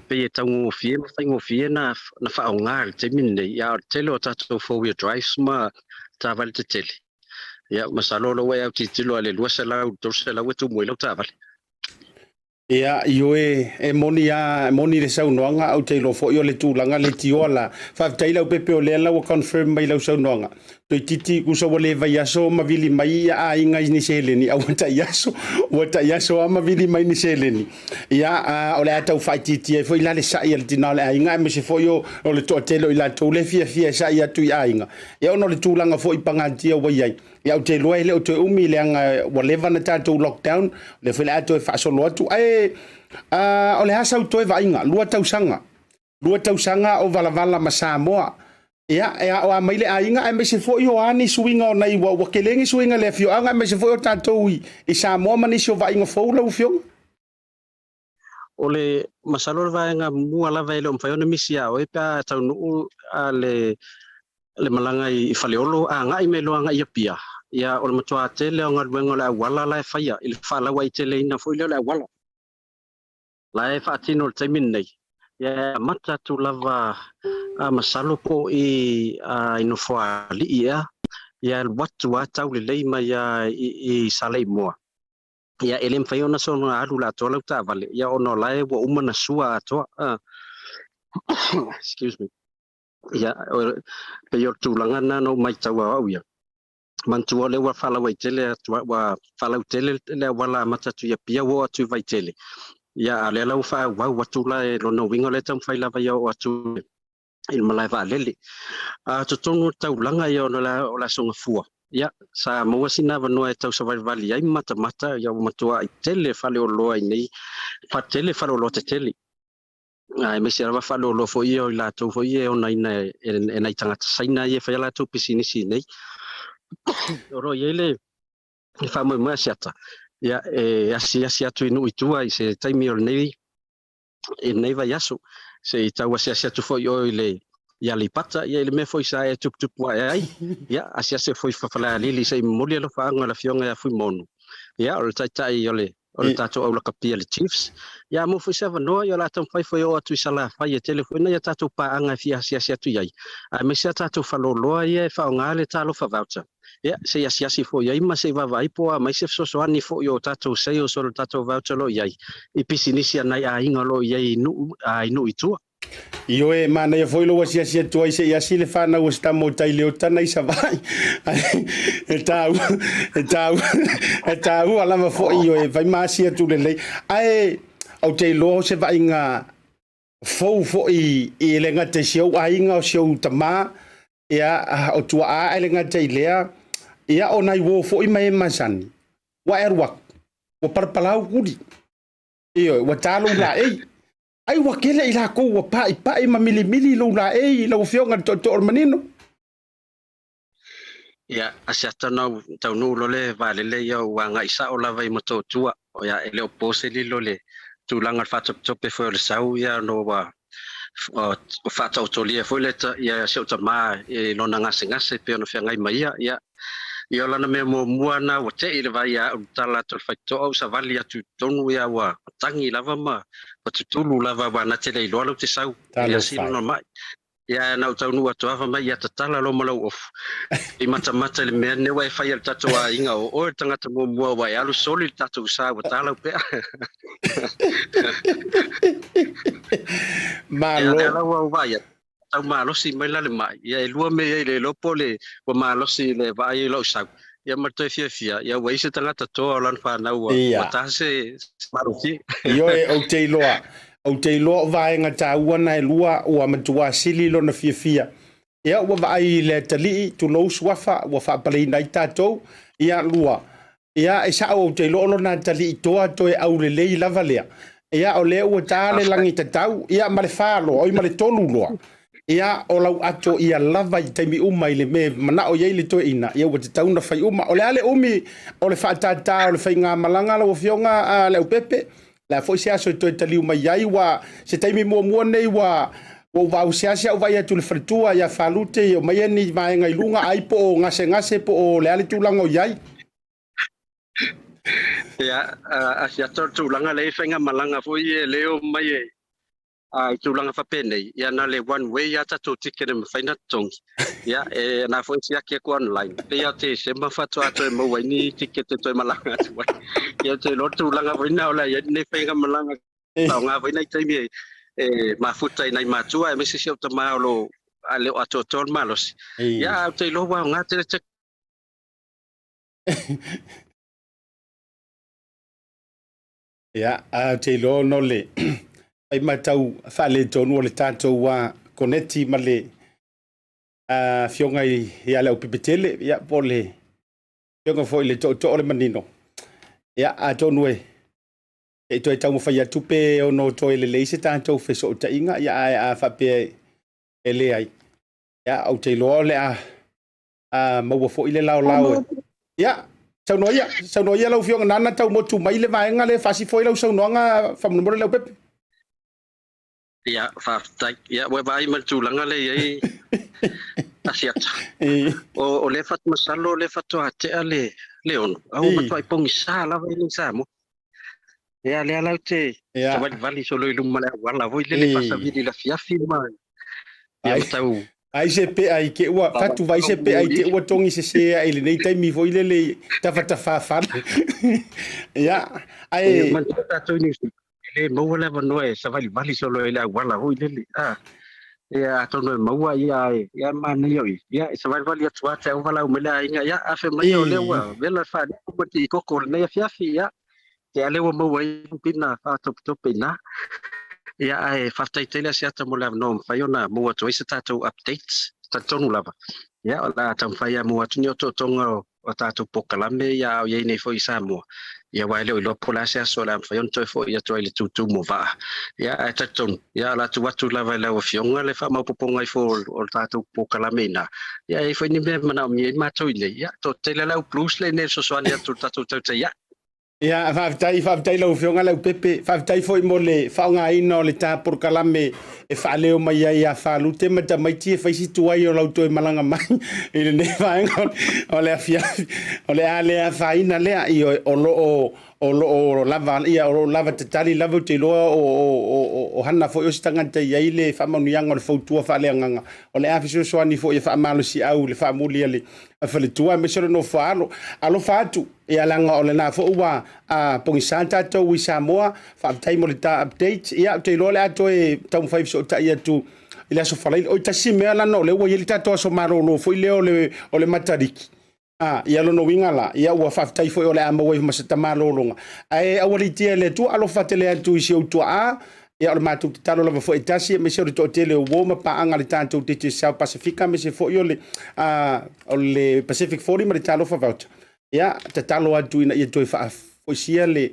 pei e taugofie ma faigofie na faaaoga i le taimi lenei, ia a o le tele o tatou four wheel drives ma taavale tetele, ia masalo o lea ua e autilotilo lava i le 200 i le 300 e tumu ai lau taavale. Ia, ioe, e moni lava, e moni le saunoaga, ou te iloa foi o le tulaga leitioa la. Faafetai Leaupepe o lea la ua confirm mai lau saunoaga. Toeitiiti tusa ua le vaiaso ma vili mai ia aiga i ni seleni, a ua tai aso, ua tai aso lava ma vili mai ni seleni. Ia, a, o le a tau faaitiitia ai foi la le sa'i a le tina o le aiga, aemaise foi o, o le toatele o i latou lea e fiafia e sa'i atu i aiga. Ia, ona o le tulaga foi pagatia ua i ai. Ia ou te iloa e le o toe umi leaga ua leva na tatou lockdown, o lea foi le a toe faasolo atu. Ae o le a sau toe vaaiga, 2 tausaga. 2 tausaga o valavala ma Samoa. Ia, e a, o a mai le aiga aemaise foi o a ni suiga o nai ua tele ni suiga i le afioaga aemaise foi o tatou i Samoa ma nisi o vaaiga fou lau Afioga. O le masalo o le vaega mua lava e le o mafai ona misi ia oe pe a taunuu le le malaga i Faleolo agai mai loa agai i Apia, ia o le matua tele o galuega o le auala la e faia i le faalauaiteleina foi lea o le auala la e faatino i le taimi lenei. Ia e amata atu lava a masalo po o i i Nofoalii ea, ia e alu atu lava tau lelei mai i Saleimoa. Ia e le mafai ona soona alu le atoa lau taavale, ia ona o la e ua uma ona sua atoa. Excuse me. Ia, pei o le tulaga lena na ou matau au ia. Manatua o lea ua faalauaitele atu, ua faalautele le auala amata atu i Apia ua oo atu i Vaitele. Ia, a o lea la ua faaauau atu la e lona uiga o lea e taumafai lava ia oo atu i le malae vaalele. A totonu o le taulaga ia ona o le Aso Gafua, ia, sa maua sina avanoa e tau savalivali ai ma matamata, ia ua matuai tele faleoloa i inei, tele faleoloa tetele. Aemaise lava faleoloa foi ia o i latou foi ia e onaina e nai tagata Saina ia e fai a latou pisinisi i inei. O lo o i ai le faamoemoe a Asiata, ia, e asiasi atu i nuu i tua i se taimi o lenei i lenei vaiaso, se i tau asiasi atu foi oe i le i Aleipata, ia i le mea foi sa e tuputupu ae ai, ia asiasi foi i Falealili se i momoli alofaaga o le afioga ia Fuimono, ia o le taitai o le o le tatou aulakapia le Chiefs. Ia mo foi se avanoa, ia o le a taumafai foi e oo atu i Salafai, e tele foi nai a tatou paaga e fia asiasi atu i ai, aemaise a tatou faleoloa ia e faaaoga le Talofa Voucher. Ia, se i asiasi foi i ai ma se i vaavaai po o a mai se fesoasoani foi o tatou sales o le tatou voucher o lo o i ai i pisinisi a nai aiga o lo o i ai i nuu, i nuu i tua. Ioe, manaia foi lou asiasi atu ai se i asi le fanau o se tama o Taileota nai Savaii. E taua, e taua, e taua lava foi, ioe, fai ma asi atu lelei. Ae ou te iloa o se vaaiga fou foi i le gata i si ou aiga o si ou tama, ia, o tuaa ae le gata i lea, ia, o nai uo foi ma e masani, ua e alu atu, ua palapalau kuli. Ioe, ua ta lou laei. Ai ua kele i lakou ua pa'ipa'i ma milimili lou laei lau Afioga i le Tootoo o le Manino. Ia, Asiata na ou taunuu loa le vaalele ia ou agai sao lava i Motootua. Ia, e le o po se lilo i le tulaga o le faatopetope foi o le sau ia ona ua faataotolia foi le ia si ou tama i lona gasegase pei ona feagai ma ia. Ia, ia o lana mea muamua na ua tei le vaai ia au i le tala atu o le faitotoa ou savali atu i totonu ia ua tagi lava ma ua tutulu lava aua na te le iloa lou te sau e asi lona mai. Ia na ou taunuu atu lava mai ia tatala loa ma lau ofu i matamata i le mea lenei ua e faia i le tatou aiga o oe le tagata muamua ua e alu soli le tatou sa ua ta lau pea. Malo. Ia lea la ua ou vaai atu tau malosi mai la le mai. Ia e lua mea i ai le iloa po o le ua malosi i le vaai i lou sau. Ia ma le toe fiafia, ia ua i ai se tagata toa o lana fanau ua ua ta se malosi. Ioe, ou te iloa, ou te iloa o vaega taua na e lua ua matua sili lona fiafia. Ia ua vaai i le atalii, tulou suafa, ua faapaleina ai tatou. Ia lua, ia e sao ou te iloa o lona atalii toa toe aulelei lava lea. Ia o lea ua ta le lagi tatau, ia ma le fa loa, oi ma le tolu loa. Ia, o lau ato ia lava i taimi uma i le mea e manao i ai le toeaina, ia ua tatau ona fai uma. O le a le umi o le faatātā o le faigamalaga lau Afioga a Leaupepe? O le a foi se aso e toe taliu mai ai, ua se taimi muamua nei ua. Ua ou vaausease au vaai atu i le faletua ia Falute e omai ni vaega i luga ai po o gasegase po o le a le tulaga o i ai. Ia, Asiata, o le tulaga lea i faigamalaga foi e le o mai e i tulaga faapenei, ia na le one way lava tatou ticket e mafai ona totogi. Ia, e na foi siaki atu online. Pei lava o Tesema faatoa toe maua ai ni ticket e toe malaga atu ai. Ia, te iloa le tulaga foi lena o le a i ai lenei faigamalaga. Faaaoga foi nai taimi e mafuta i nai matua aemaise si au tama o lo o a le o atoatoa le malosi. Ia, ae ou te iloa ua aoga tele Ia, ae ou te iloa ona o le fai matau faaletonu o le tatou koneti ma le afioga ia Leaupepe Tele, ia, po o le afioga foi i le Tootoo o le Manino. Ia, atonu e se i toe taumafai atu pe ono toe lelei se tatou fesootaiga, ia, ae a faapea e leai, ia, ou te iloa o le a maua foi le laolao. Ia, saunoa ia, saunoa ia lau afioga nana tau motu mai le vaega lea e faasifo ai lau saunoaga faamolemole, Leaupepe. Ia, faafetai. Ia, ua vaai ma le tulaga lea e i ai Asiata. O lea masalo o lea faatoa tea le 6, a ua matuai pogisa lava i Samoa. Ia, lea la ou te savalivali solo i luma o le auala foi lele faasavili i le afiafi ma ia ma tau ai se pea i te ua fatu vai se pea i te ua togi se se ai lenei taimi foi lele tafatafafala. Ia, ae manatua tatou i Niu Sila, e le maua le avanoa e savalivali solo i le auala foi lele. Ia, atonu e maua, ia, ae ia manaia o i. Ia, e savalivali atu lava te au valaau mai le aiga, ia, afe mai o lea ua vela le faaliu ma tikoko o lenei afiafi, ia. Ia, lea ua maua ai pina faatopetope i ina. Ia, ae faafetai tele Asiata mo le avanoa mafai ona maua atu ai se tatou updates. Talitonu lava, ia, o le a taumafai lava maua atu ni otootoga o tatou polokalame, ia, a o i ai nei foi i Samoa. Ia, aua e le o iloa po o le a se aso o le a mafai ona toe foi atu ai le tūtū mo vaa. Ia, ae talitonu, ia, o le a tuu atu lava i lau Afioga le faamaopoopoga ifo o le tatou polokalame i ina. Ia, e i ai foi ni mea e manaomia ai matou i inei. Ia, toatele le au Blues lenei e fesoasoani atu i le tatou tautai ae. Ia, faafetai, faafetai lau Afioga Leaupepe. Faafetai foi mo le faaaogaina o le ta polokalame e faaleo mai ai ia Falute ma tamaiti e fai si tuai o lau toe malaga mai i lenei vaega o le afiafi. O le a le afaina lea, ioe, o lo o lava, ia, o lo o lava tatali lava, ou te iloa o hana foi o se tagata i ai le faamanuiaga o le fautua faaleagaga. O le a fesoasoani foi e faamalosiau le faamuli a le faletua aemaise o le nofo a alo. Alofa atu. Ia, leaga o lena foi ua pogisa tatou i Samoa. Faafetai mo le ta update. Ia, ou te iloa o le a toe taumafai fesootai atu i le aso Faraile. Oi, tasi mea lana o lea ua i ai le tatou aso malolo foi lea o le Matariki. Ia lona uiga la, ia ua faafetai foi o le a maua ai ma se tamalologa. Ae aualiitia e le Atua, alofa tele atu i si ou tuaa. Ia, o le matou tatalo lava foi e tasi, aemaise o le toatele o uo ma paaga le tatou Digicel Pasifika, aemaise foi o le Pacific 40 ma le Talofa Voucher. Ia, tatalo atu ina ia toe faafoisia le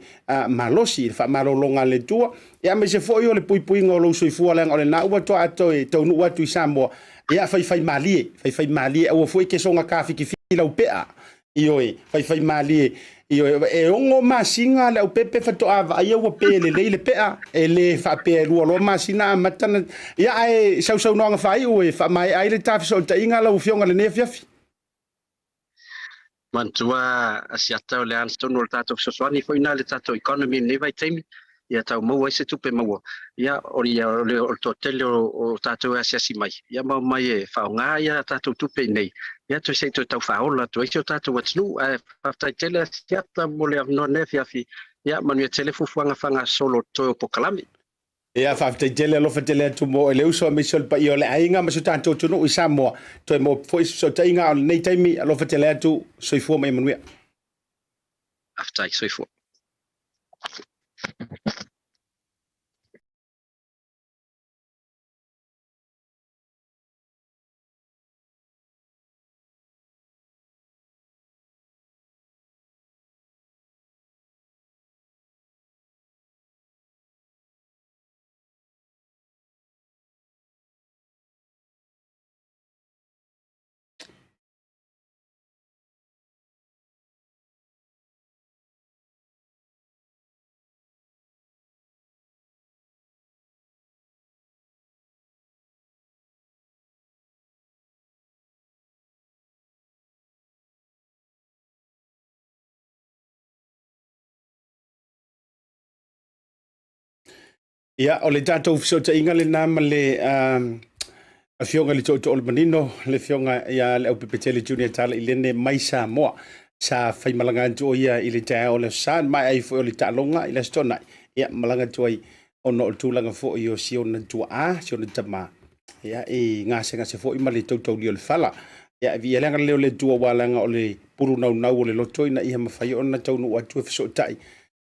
malosi, le faamalologa a le Atua. Ia, aemaise foi o le puipuiga o lou soifua, leaga o lena ua toa toe taunuu atu i Samoa. Ia, faifai malie, faifai malie, aua foi ke soga kafikifiki lau pea. Ioe, faifai malie. Ioe, e 6 masina le Aupepe faatoa vaaia ua pe lelei le pea. E le faapea e 2 loa masina amata na. Ia, ae sausaunoaga faaiu e faamaea ai le ta fesootaiga lau Afioga lenei afiafi. Manatua Asiata o le a tonu o le tatou fesoasoani foi na le tatou economy i lenei vaitaimi ia tau maua ai se tupe maua. Ia, o le toatele o tatou e asiasi mai, ia ma omai e faaaoga ia tatou tupe i nei, ia toe se i toe tau faaola atu ai si o tatou atunuu. Ae faafetai tele Asiata mo le avanoa nei afiafi. Ia manuia tele fuafuaga faagasolo toe o polokalame. Ia, faafetai tele, alofa tele atu mo le uso aemaise o le paia o le aiga ma si o tatou atunuu i Samoa. Toe mo foi fesootaiga o lenei taimi, alofa tele atu, soifua ma ia manuia. Faafetai, soifua. Ia, o le tatou fesootaiga lena ma le Afioga i le Tootoo o le Manino, le Afioga ia Leaupepetele Junior Talailene mai Samoa. Sa faimalaga atu o ia i le taeao o le Aso Sa, maea ai foi o le taaloga i le Aso Toonai. Ia, malaga atu ai ona o le tulaga foi o si ona tuaa, si ona tama, ia, i gasegase foi ma le tautaulia o le fala. Ia, e viia le agalelei o le Atua aua leaga o le pulu naunau o le loto ina ia mafai ona taunuu atu e fesootai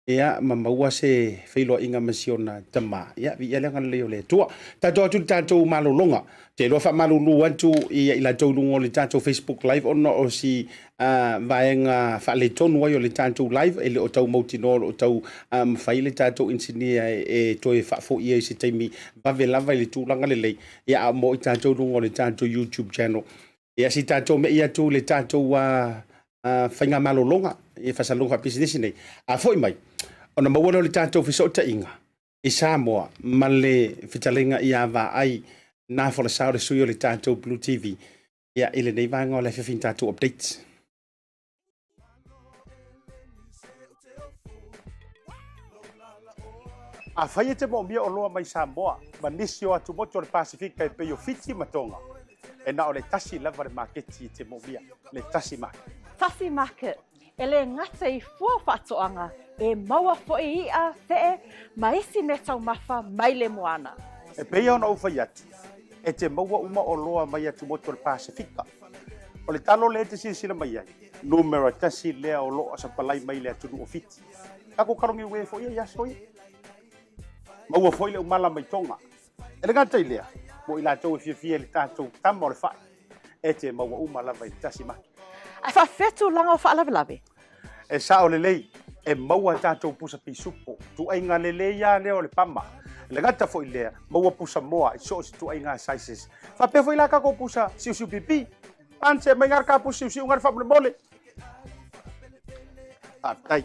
ia ma maua se feiloaiga ma si ona tama. Ia, viia le agalelei o le Atua. Tatou atu i le tatou malologa. Te iloa faamalulu atu ia i latou i luga o le tatou Facebook Live ona o si vaega faaletonu ai o le tatou live e le o tau mautinoa o lo o tau mafai le tatou inisinia e toe faafoi ai i se taimi vave lava i le tulaga lelei. Ia, a mo i tatou i luga o le tatou YouTube channel. Ia, se i tatou me'i atu i le tatou faigamalologa i faasalalauga faapisinisi nei. A foi mai, ona maua lea o le tatou fesootaiga i Samoa ma le fetalaiga ia Vaai Na Folasa o le sui o le tatou Blue TV ia, i lenei vaega o le afiafi i tatou updates. Afai e te moomia oloa mai Samoa ma nisi o atumotu o le Pasefika e pei o Fiti ma Tonga, e na o le tasi lava le maketi e te moomia, le Tasi Market. Tasi Market, e le gata i fua faatoaga, e maua foi i'a, fe'e, ma isi meataumafa mai le moana. E pei ona ou fai atu, e te maua uma oloa mai atumotu o le Pasefika. O le talo lea e te silasila mai ai, numera tasi lea o lo o sapalai mai le atunuu o Fiti. Tatou kalogi uē foi ia i aso ia. Maua foi le umala mai Tonga. E le gata i lea, mo i latou e fiafia i le tatou tama o le fai, e te maua uma lava i le tasi maki. Ae faafefea tulaga o faalavelave? E sao lelei, e maua tatou pusa pisupo, tuaiga lelei lava lea o le pama. E le gata foi i lea, maua pusa moa i so o se tuaiga sizes. Faapea foi la tatou pusa siusiu pipi. Panse mai ngā ka pusa siusiu ngā faamolemole. Faafetai.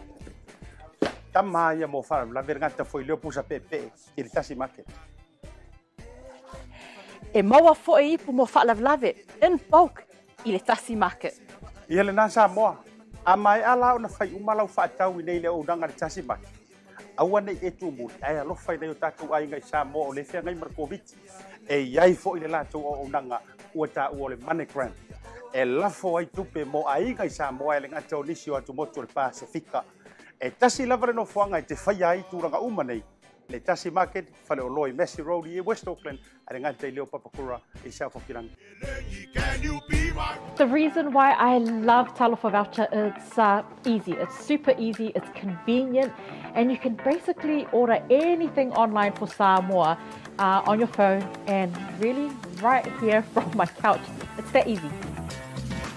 Tama ia mo faalavelave le gata foi lea o pusa peepee i le tasi market. E maua foi ipu mo faalavelave in bulk i le tasi market. Ia lena Samoa, a maea la ona fai uma lau faatau i nei le auaunaga i le tasi market, aua ne i e tumuli ae alofa i nai o tatou aiga i Samoa o lea e feagai ma le Koviti. E i ai foi le latou auaunaga ua taua o le MoneyGram e lafo ai tupe mo aiga i Samoa e le gata o nisi o atumotu o le Pasefika. E tasi lava le nofoaga e te faia ai tulaga uma nei, le Tasi Market, faleoloa i Massey Road i West Auckland, a le gata i lea o Papakura i South Hokirangi. The reason why I love Talofa Voucher, it's easy. It's super easy, it's convenient, and you can basically order anything online for Samoa on your phone and really right here from my couch. It's that easy.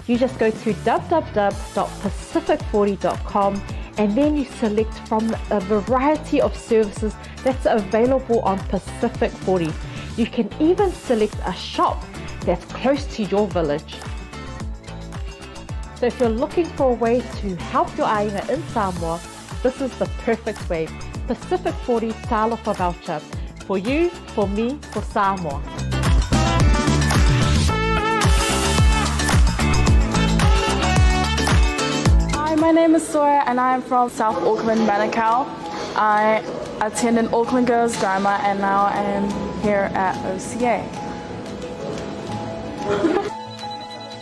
You just go to www.pacific40.com and then you select from a variety of services that's available on Pacific 40. You can even select a shop that's close to your village. So if you're looking for a way to help your aiga in Samoa, this is the perfect way. Pacific 40 Talofa Voucher. For you, for me, for Samoa. Hi, my name is Sora and I am from South Auckland, Manukau. I attended Auckland Girls Grammar and now I am here at OCA.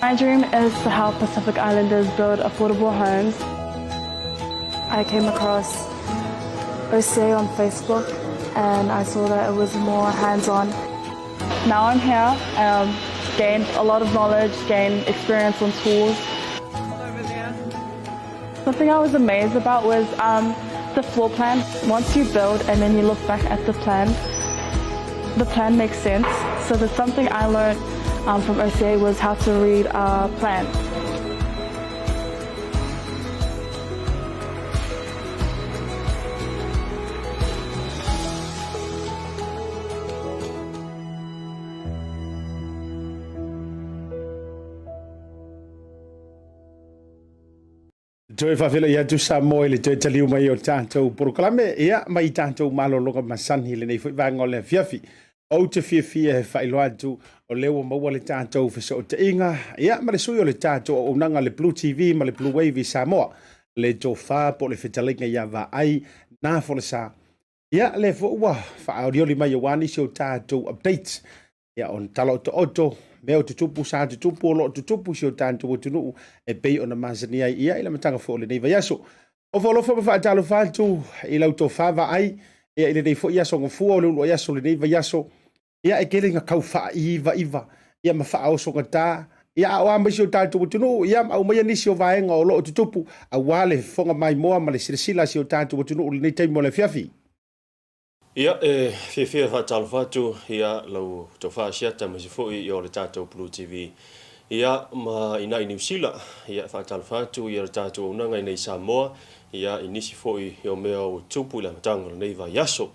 My dream is to help Pacific Islanders build affordable homes. I came across OCA on Facebook and I saw that it was more hands-on. Now I'm here, gained a lot of knowledge, gained experience on tools. Something I was amazed about was the floor plan. Once you build and then you look back at the plan makes sense. So there's something I learned from OCA was how to read a plan. Toe faafeiloai atu Samoa i le toe taliu mai o tatou polokalame, ia, mai tatou malologa masani i lenei foi vaega o le afiafi. Ou te fiafia e faailoa atu o lea ua maua le tatou fesootaiga, ia, ma le sui o le tatou auaunaga le Blue TV ma le Blue Wave i Samoa, le tofa po o le fetalaiga ia Vaai Na Folasa. Ia, lea foi ua faaolioli mai aua nisi o tatou updates. Ia, o tala otooto, mea o tutupu, sa tutupu, o lo o tutupu i si o tatou atunuu e pei ona masani ai ia i le amataga foi o lenei vaiaso. Ofo alofa ma faatalofa atu i lau tofa vaai, ia i lenei foi aso gafua o le uluai aso o lenei vaiaso. Ia e tele ina tau faaiva iva ia ma faaosogata ia a o a mai si o tatou atunuu ia ma aumaia nisi o vaega o lo o tutupu aua le fofoga maimoa ma le silasila a si o tatou atunuu i lenei taimi o le afiafi. Ia, e fiafia e faatalofa atu ia lau tofa Asiata aemaise foi o le tatou Blue TV ia ma i ina i Niu Sila. Ia, e faatalofa atu ia le tatou auaunaga i inei i Samoa ia i nisi foi o mea ua tupu i le amataga o lenei vaiaso.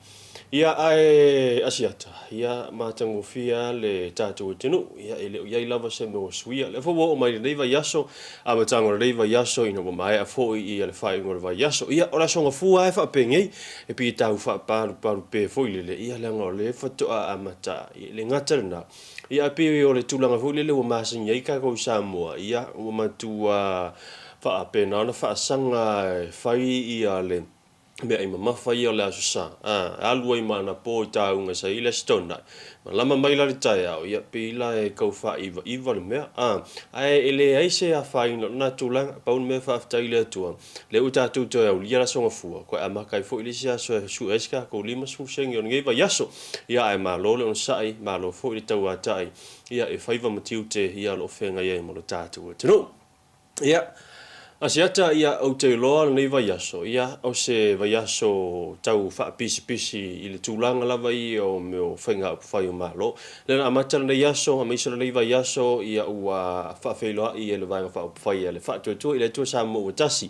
Ia, ae Asiata, ia matagofie lava le tatou atunuu, ia e le o i ai lava se mea ua suia. Lea foi ua oo mai i lenei vaiaso, amataga o lenei vaiaso ina ua maea foi ia le faaiuga o le vaiaso. Ia, o le Aso Gafua lava e faapenei, e pei e tau faapalupalu foi lele, ia leaga o lea faatoa amata, e le gata lena, ia ae pei o le tulaga foi lele ua masani ai tatou i Samoa, ia ua matua faapena ona faasaga e fai ia le meaai mamafa ia o le Aso Sa, a, alu ai ma ana po i tāuga sa i le Aso Toonai. Malama mai la le taeao, ia, pei la e tau fāivaiva le mea, a, ae e leai se afaina o lena tulaga, pau le mea faafetai i le Atua, lea ua tatou toe aulia le Aso Gafua, toe amata ai foi le isi aso e sue ai se tatou 50 sene o lenei vaiaso. Ia, ae malo le onosai, malo foi le tauatai, ia, e faiva ma tiute, ia, o lo o feagai ai ma lo tatou atunuu. Ia, Asiata, ia, ou te iloa lenei vaiaso, ia, o se vaiaso tau faapisipisi i le tulaga lava ia o mea o faiga upufai o Malo. Lea na amata lenei aso, aemaise o lenei vaiaso, ia, ua faafeiloai e le Vaega Faaupufai a le Faatuatua i le Atua Samoa ua Tasi,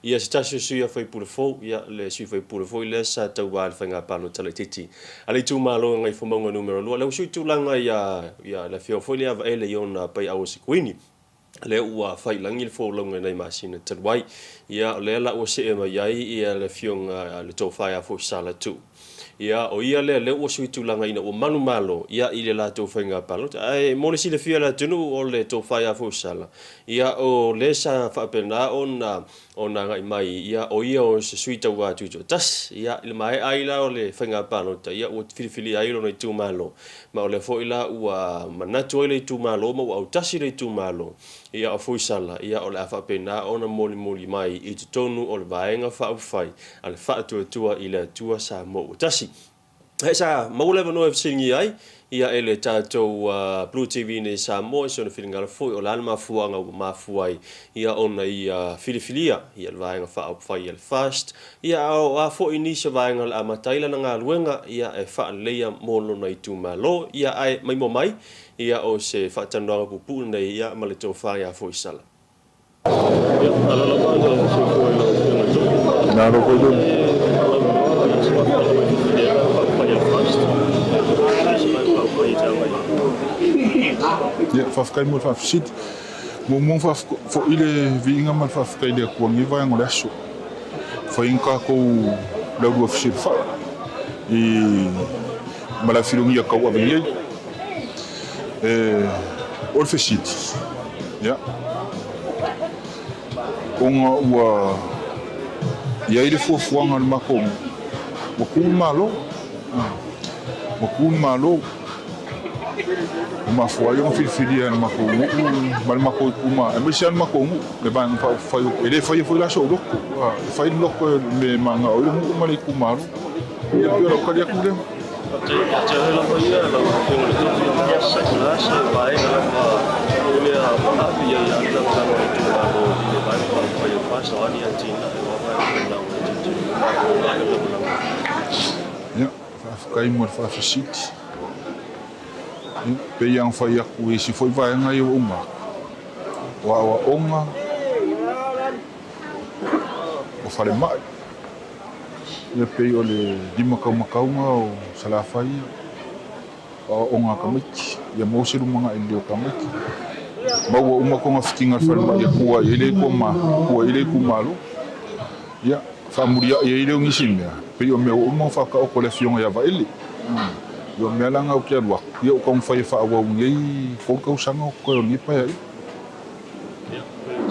ia, se tasi o sui faipule fou, ia, le sui faipule foi lea sa tauva i le faiga palota laitiiti a le itumalo o Gagaifomauga Nu.2. Lea ua sui tulaga ia, ia, le afioga foi lea ia Vaele i ona paiau o Sekuini. Lea ua fai i lagi le folauga i nai masina talu ai. Ia, o lea la ua see mai ai ia le Afioga le Tofa ia Foisala Tuu. Ia, o ia lea, lea ua sui tulaga ina ua manumalo, ia, i le latou faiga palota. Ae mo le silafia e le atunuu, o le Tofa ia Foisala, ia, o le sa faapena ona, ona agai mai, ia, o ia o se sui tauva tutoatasi. Ia, i le maea ai la o le faiga palota, ia, ua filifilia ai lona itumalo. Ma o lea foi la ua manatu ai le itumalo ma ua autasi le itumalo, ia o Foisala, ia o le a faapena ona molimoli mai i totonu o le Vaega Faaupufai a le Faatuatua i le Atua Samoa ua Tasi. Ae sa maua le avanoa e fesiligia ai ia e le tatou Blue TV nei i Samoa i sona finagalo foi o le a le mafuaaga ua mafua ai ia ona ia filifilia ia le Vaega Faaupufai a le FAST Ia, a o a foi nisi o vaega o le a amata ai lana galuega, ia, e faaleleia mo lona itumalo. Ia, ae maimoa mai, ia, o se faatalanoaga puupuu lenei, ia, ma le tofa ia Foisala. Ia, malo lava le soifua i lau Afioga i Tofi. Malo foi le. E launoa ia se mafuaaga mai filifilia ai faaupufai a le FAST, ia se vaega faaupufai e te agai ai. Ia, faafetai mo le faafesili. Muamua ona faafoi le viiga ma le faafetai i le Atua i lenei vaega o le aso. Fai ai tatou laulua fesilafai i ma le afilogia tauave nei. O le fesili, ia, ona ua i ai le fuafuaga a le matou nuu, ua tu le Malo, ua tu le Malo. Ua mafua ai ona filifilia e le matou nuu ma le matou itumalo, aemaise lava le matou nuu, le Vaega Faaupufai o. E le faia foi la sou loto, e fai le loto e le manao ai le nuu ma le itumalo. Ia pei o lau tali atu lea. Ia te oe lava ia lau Afioga i le Tofi, o le a se vaega lava i mea ave i ai le lagolago a le itumalo i le Vaega Faaupufai o FAST, o a ni atinae o a vaega lagolago e tilotilo ai le lagolago? Ia, faafetai mo le faafesili. E pei lava ona fai atu i isi foi vaega ia ua uma atu, o aoaoga, o falemai, ia pei o le limataumatauga o Salafai ia, o aoaoga a tamaiti, ia maua se lumanai lelei o tamaiti, maua uma togafitiga a le falemai e tua i ai le itumalo. Ia, faamuliai ai lea o nisi mea, pei o mea ua uma ona faataoto e le Afioga ia Vaele. Ia o mea la na ou te alu atu, ia ua taumafai e faaauau i lenei 3 tausaga o totoe o lenei Paeaiga. Ia,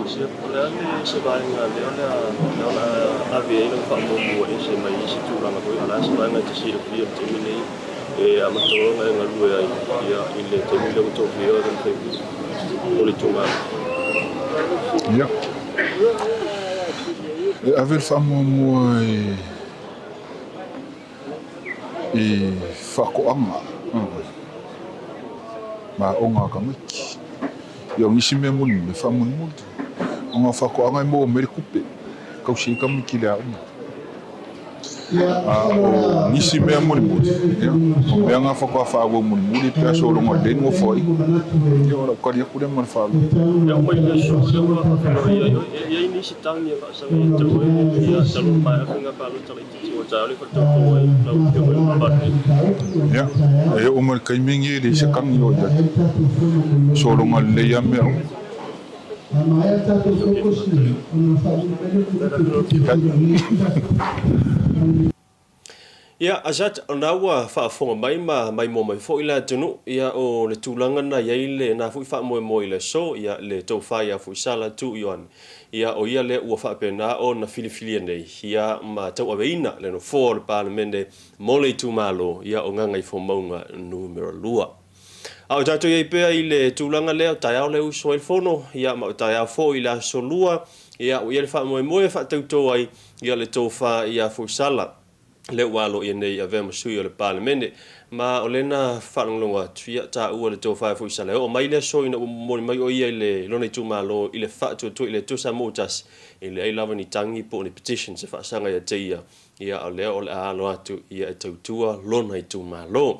Sia, o le a le se vaega lea o le a lea o le a ave ai lau faamuamua ese mai isi tulaga foi, a o le a se vaega e te silafia i le taimi nei e amata loa ona e galue ai ia i le taimi lea ua tofia oe ma sui usufono o le itumalo? Ia. E ave le faamuamua i i faatoaga ma aoga a tamaiti. Ia o nisi mea mulimuli, e faamulimuli. Ona o faatoaga e maua mai le tupe e tausi ai tamaiti i le aoga. A o nisi mea mulimuli, ia, o mea na faatoa faaauau mulimuli pe a sologa lelei le nofoaiga. Ia o lau tali atu lea ma le faaaloalo. Ia, o mai le aso lea ua faafeiloai ai oe, e i ai nisi tagi e faasaga ia te oe, ia talu ona maea faiga palota laitiiti ua taea le faletautau ai lau Afioga i le Palemene. Ia, e oo mai le taimi lenei e leai se tagi o i ai. Sologa lelei lava mea uma. Ia, Azat, o lena ua faafofoga mai ma maimoa mai foi le atunuu, ia, o le tulaga lena i ai lena foi faamoemoe i le aso, ia, le tofa ia Fuisala Tuu Ioane, ia, o ia lea ua faapena ona filifilia nei, ia, ma tauaveina le Nofoa o le Palemene mo le itumalo, ia, o Gagaifomauga Numera 2. A o tatou i ai pea i le tulaga lea, o taeao lea e uso ai le Fono, ia, ma o taeao foi i le aso Lua, ia, ua i ai le faamoemoe e faatautō ai, ia, le tofa ia Fuisala. Lea ua aloaia nei avea ma sui o le Palemene. Ma o lea na faalogologo atu, ia taua le tofa e Fuaisala. E oo mai le aso ina ua momoli mai o ia i le lona itumalo i le faatuatua i le Atua Samoa tasi, e leai lava ni tagi po o ni petitions e faasaga ia te ia, ia o lea o le a alo atu ia e tautua lona itumalo.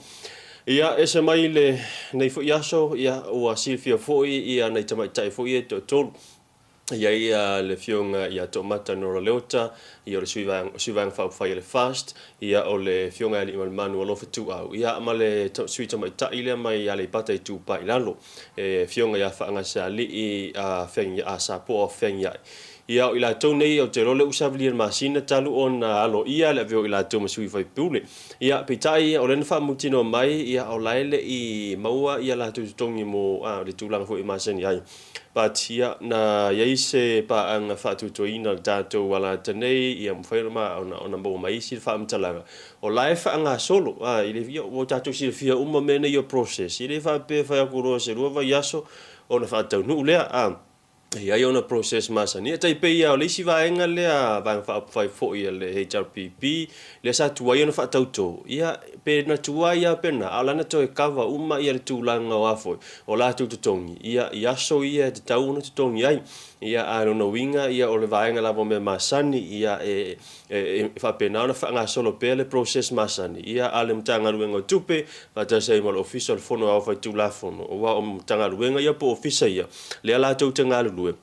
Ia, ese mai le nei foi aso, ia ua silafia foi ia nai tamaitai foi ia e toatolu. I ai le Afioga ia Toomata Nora Leota, ia o le Sui Vaega, Sui Vaega Faaupufai a le FAST, ia o le Afioga ia Aliimalemanu Alofa Tuuau, ia ma le Sui Tamaitai lea mai Aleipata Itupa i Lalo, e Afioga ia Faagasealii a Feagiai, a Sapoa Feagiai. Ia o i latou nei, ou te iloa o lea ua savalia i le masina talu ona aloaia le avea o i latou ma sui faipule. Ia, peitai, o lea na faamautinoa mai, ia o la e le i maua ia latou totogi mo le tulaga foi e masani ai. But ia, na i ai se paaga faatuatuaina o le tatou alata nei, ia mafai ona ona maua mai isi faamatalaga, o la e faagasolo, a, i le, ia, ua tatou silafia uma mea nei o process, e le faapea e fai atu loa se lua vaiaso ona faataunuu lea, a, e i ai ona process masani. E tai pei lava o le isi vaega lea, Vaega Faaupufai foi a le HRPP, lea sa tuai ona faatauto, ia, pe na tuai lava pe na, a o la na toe cover uma ia le tulaga o a foi, o latou totogi, ia, i aso ia e tatau ona totogi ai. Ia, a o lona uiga, ia, o le vaega lava o mea masani, ia, e, e, e faapena ona faagasolo pea le process masani, ia, a le Matagaluega o Tupe, faatasi ai ma le Ofisa o le Fono Aoao Faitulafono, aua o Matagaluega ia po o Ofisa ia, lea latou te galulue,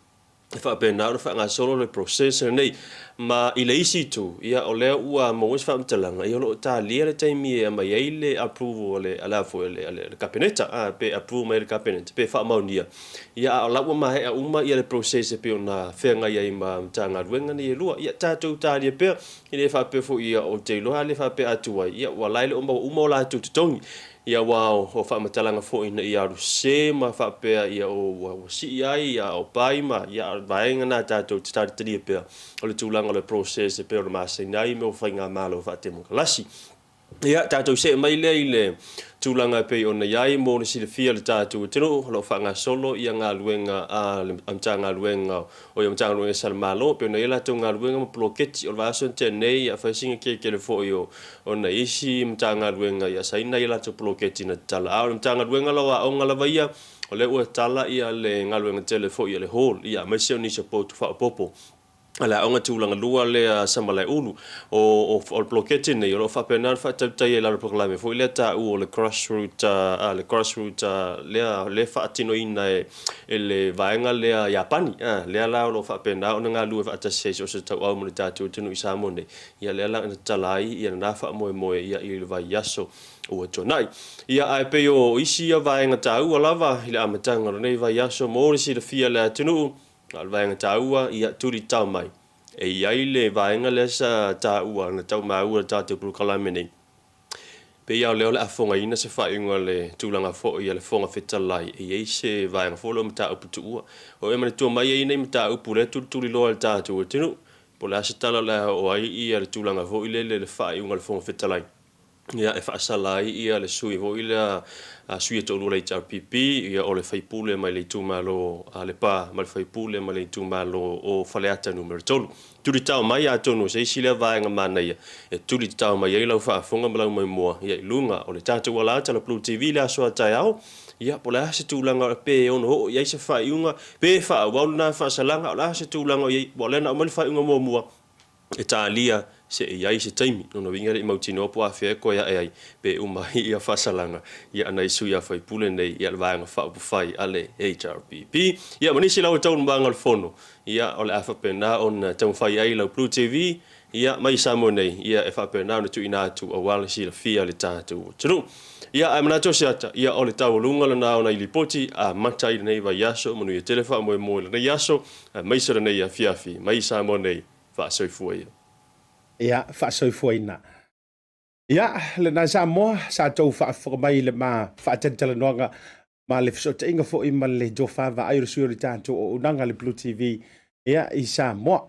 e faapena ona faagasolo le process lenei. Ma i le isi itu, ia o lea ua maua se faamatalaga, ia o lo o talia le taimi e aumai ai le approval a le, a le a foi, a le, a le Kapeneta, a, pe approve mai e le Kapeneta, pe faamaonia. Ia a o la ua maea uma ia le process e pei ona feagai ai ma Matagaluega nei e lua. Ia tatou talia pea, e le faapea foi ia ou te iloa a le faapea atu ai, ia ua la e le o maua uma o latou totogi. Ia aua o faamatalaga foi ina ia alu sese ma faapea ia o ua sii ai ia o pai ma ia o vaega na tatou te talitalia pea o le tulaga o le process e pei ona masani ai mea o faigamalo faatemokalasi. Ia tatou see mai lea i le tulaga e pei ona i ai mo le silafia o le tatou atunuu o lo o faagasolo ia galuega a le Matagaluega O ia Matagaluega a le Malo, pei ona i ai latou galuega ma poloketi. O le vaiaso na tea nei, ia fai sina kelekele foi o nai isi Matagaluega ia saina ia latou poloketi na tatala. A o le Matagaluega la o Aoga lava ia, o lea ua tatala ia le galuega tele foi a le Hall, ia aemaise o nisi o potu faaopoopo a le Aoga Tulaga Lua lea a Samalaeulu. O le poloketi lenei, o lo o faapena ona faatautai ai i lalo o le polokalame foi lea taua o le Grassroot, le Grassroot lea e faatinoina e le vaega lea Iapani, lea la o lo o faapena ona galulue faatasi ai so o se tauau ma le tatou atunuu i Samoa nei, ia lea la na tatala ai ia lena faamoemoe ia i le vaiaso ua tuanai. Ia ae pei o isi ia vaega taua lava i le amataga o lenei vaiaso mo le silafia e le atunuu, a o le vaega taua ia tuli tao mai. E i ai le vaega lea sa taua na tau maua i le tatou polokalame nei. Pei lava o lea o le a fogaina se faaiuga o le tulaga foi a le Fofoga Fetalai e i ai se vaega foi lea o mataupu tuua. O e manatua mai e i ai nai mataupu lea e tulituliloa e le tatou atunuu, po o le a se tala o le a oo ai ia le tulaga foi lele i le faaiuga a le Fofoga Fetalai. Ia, e faasala ai ia le sui foi lea a sui e toalua o le HRPP, ia o le faipule mai le itumalo a Lepa ma le faipule mai le itumalo o Faleata Nu.3. Tulitao mai atonu o se isi lea vaega manaia e tulitao mai ai lau faafofoga ma lau maimoa ia i luga o le tatou alaata la Blue TV i le aso a taeao. Ia, po o le a se tulaga pe ono oo i ai se faaiuga, pe faaauau lena faasalaga, o le a se tulaga o i ai, aua o lea na aumai le faaiuga muamua e talia se i ai se taimi. Lona uiga e le i mautinoa po o afea e toe ae ai pe uma ai ia faasalaga ia nai sui a faipule nei ia le Vaega Faaupufai a le HRPP. Ia ma nisi lava taualumaga o le fono, ia o le a faapena ona taumafai ai lau Blue TV ia mai Samoa nei ia e faapena ona tuuina atu aua le silafia e le tatou atunuu. Ia ae manatu o se ata, ia o le taualuga lena o nai lipoti amata ai lenei vaiaso, manuia tele faamoemoe i lenei aso aemaise lenei afiafi mai Samoa nei. Faasoifua ia. Ia, faasoifuaina. Ia, lena Samoa, sa tou faafofoga mai i le ma faatalatalanoaga ma le fesootaiga foi ma le tofa vaai o le sui o le tatou auaunaga le Blue TV ia, i Samoa.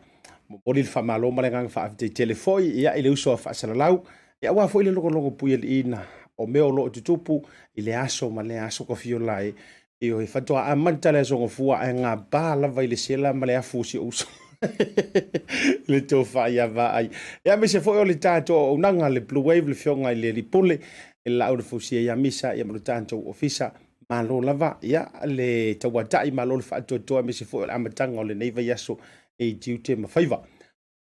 Momoli le faamalo ma le agaga faafetai tele foi ia, i le uso a faasalalau, ia, aua foi le logologo puialiiina o mea o lo o tutupu i le aso ma le aso kafiola e Ioe, faatoa amata le Aso Gafua ae gapa lava i le sela ma le afu o si ou uso. Le tofa ia vaai. Ia aemaise foi o le tatou auaunaga, le Blue Wave, le Afioga i le Alii Pule, le Laau na Fausia ia Misa, ia ma le tatou ofisa. Malo lava, ia le tauatai, malo le faatoatoa, aemaise foi o le amataga o lenei vaiaso i tiute ma faiva.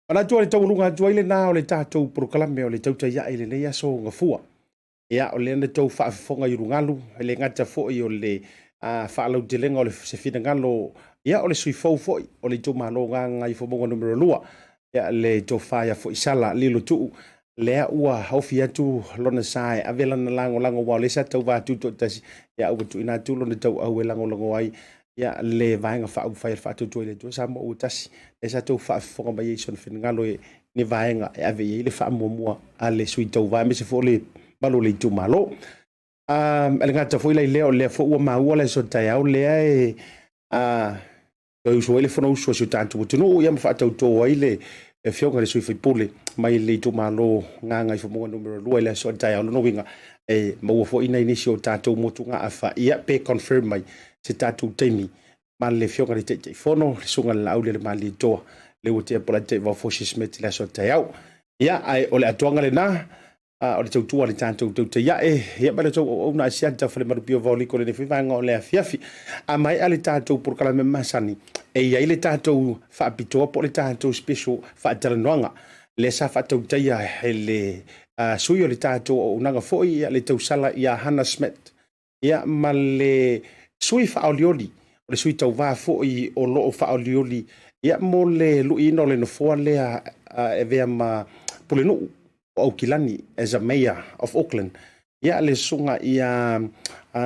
Manatu o le taualuga atu ai lena o le tatou polokalame o le tautai ae i lenei Aso Gafua. Ia, o lea na tou faafofoga i ulugalu, e le gata foi o le faalautelega o se finagalo, ia, o le sui fou foi o le itumalo Gagaifomauga numera 2, ia, le tofa ia Foisala Lilo Tuu, lea ua ofi atu lona sa e ave lana lagolago, aua o lea sa tauva tutoatasi, ia, ua tuuina atu lona tauau e lagolago ai ia le Vaega Faaupufai a le Faatuatua i le Atua Samoa ua tasi, lea sa tou faafofoga mai ai i sona finagalo i ni vaega e ave i ai le faamuamua a le sui tauva aemaise foi o le malu o le itumalo. E le gata foi la i lea, o lea foi ua maua le aso taeao lea e toe usu ai le Fonousu a si o tatou atunuu ia ma faatautō ai le Afioga i le sui faipule mai le itumalo Gagaifomauga numera 2 i le aso taeao. Lona uiga e maua foi nai nisi o tatou motugaafa ia pe confirm mai se tatou taimi ma le Afioga i le Taitaifono, le Susuga i le Laaulialemalietoa, le ua tea Polata Vao Fosi Smith i le aso taeao. Ia, ae o le atoaga lena, o le tautua a le tatou tautai ae, ia ma le tou auauna a Siata Falemalupia Vaoliko lenei foi vaega o le afiafi. A maea le tatou polokalame masani, e i ai le tatou faapitoa po o le tatou special faatalanoaga lea sa faatautaia e le sui o le tatou auaunaga foi, ia, le tausala ia Hannah Smith, ia, ma le sui faaolioli, o le sui tauva foi o lo o faaolioli, ia, mo le luiina o le nofoa lea e avea ma Pulenuu o Aukilani as a Mayor of Auckland, ia, le susuga ia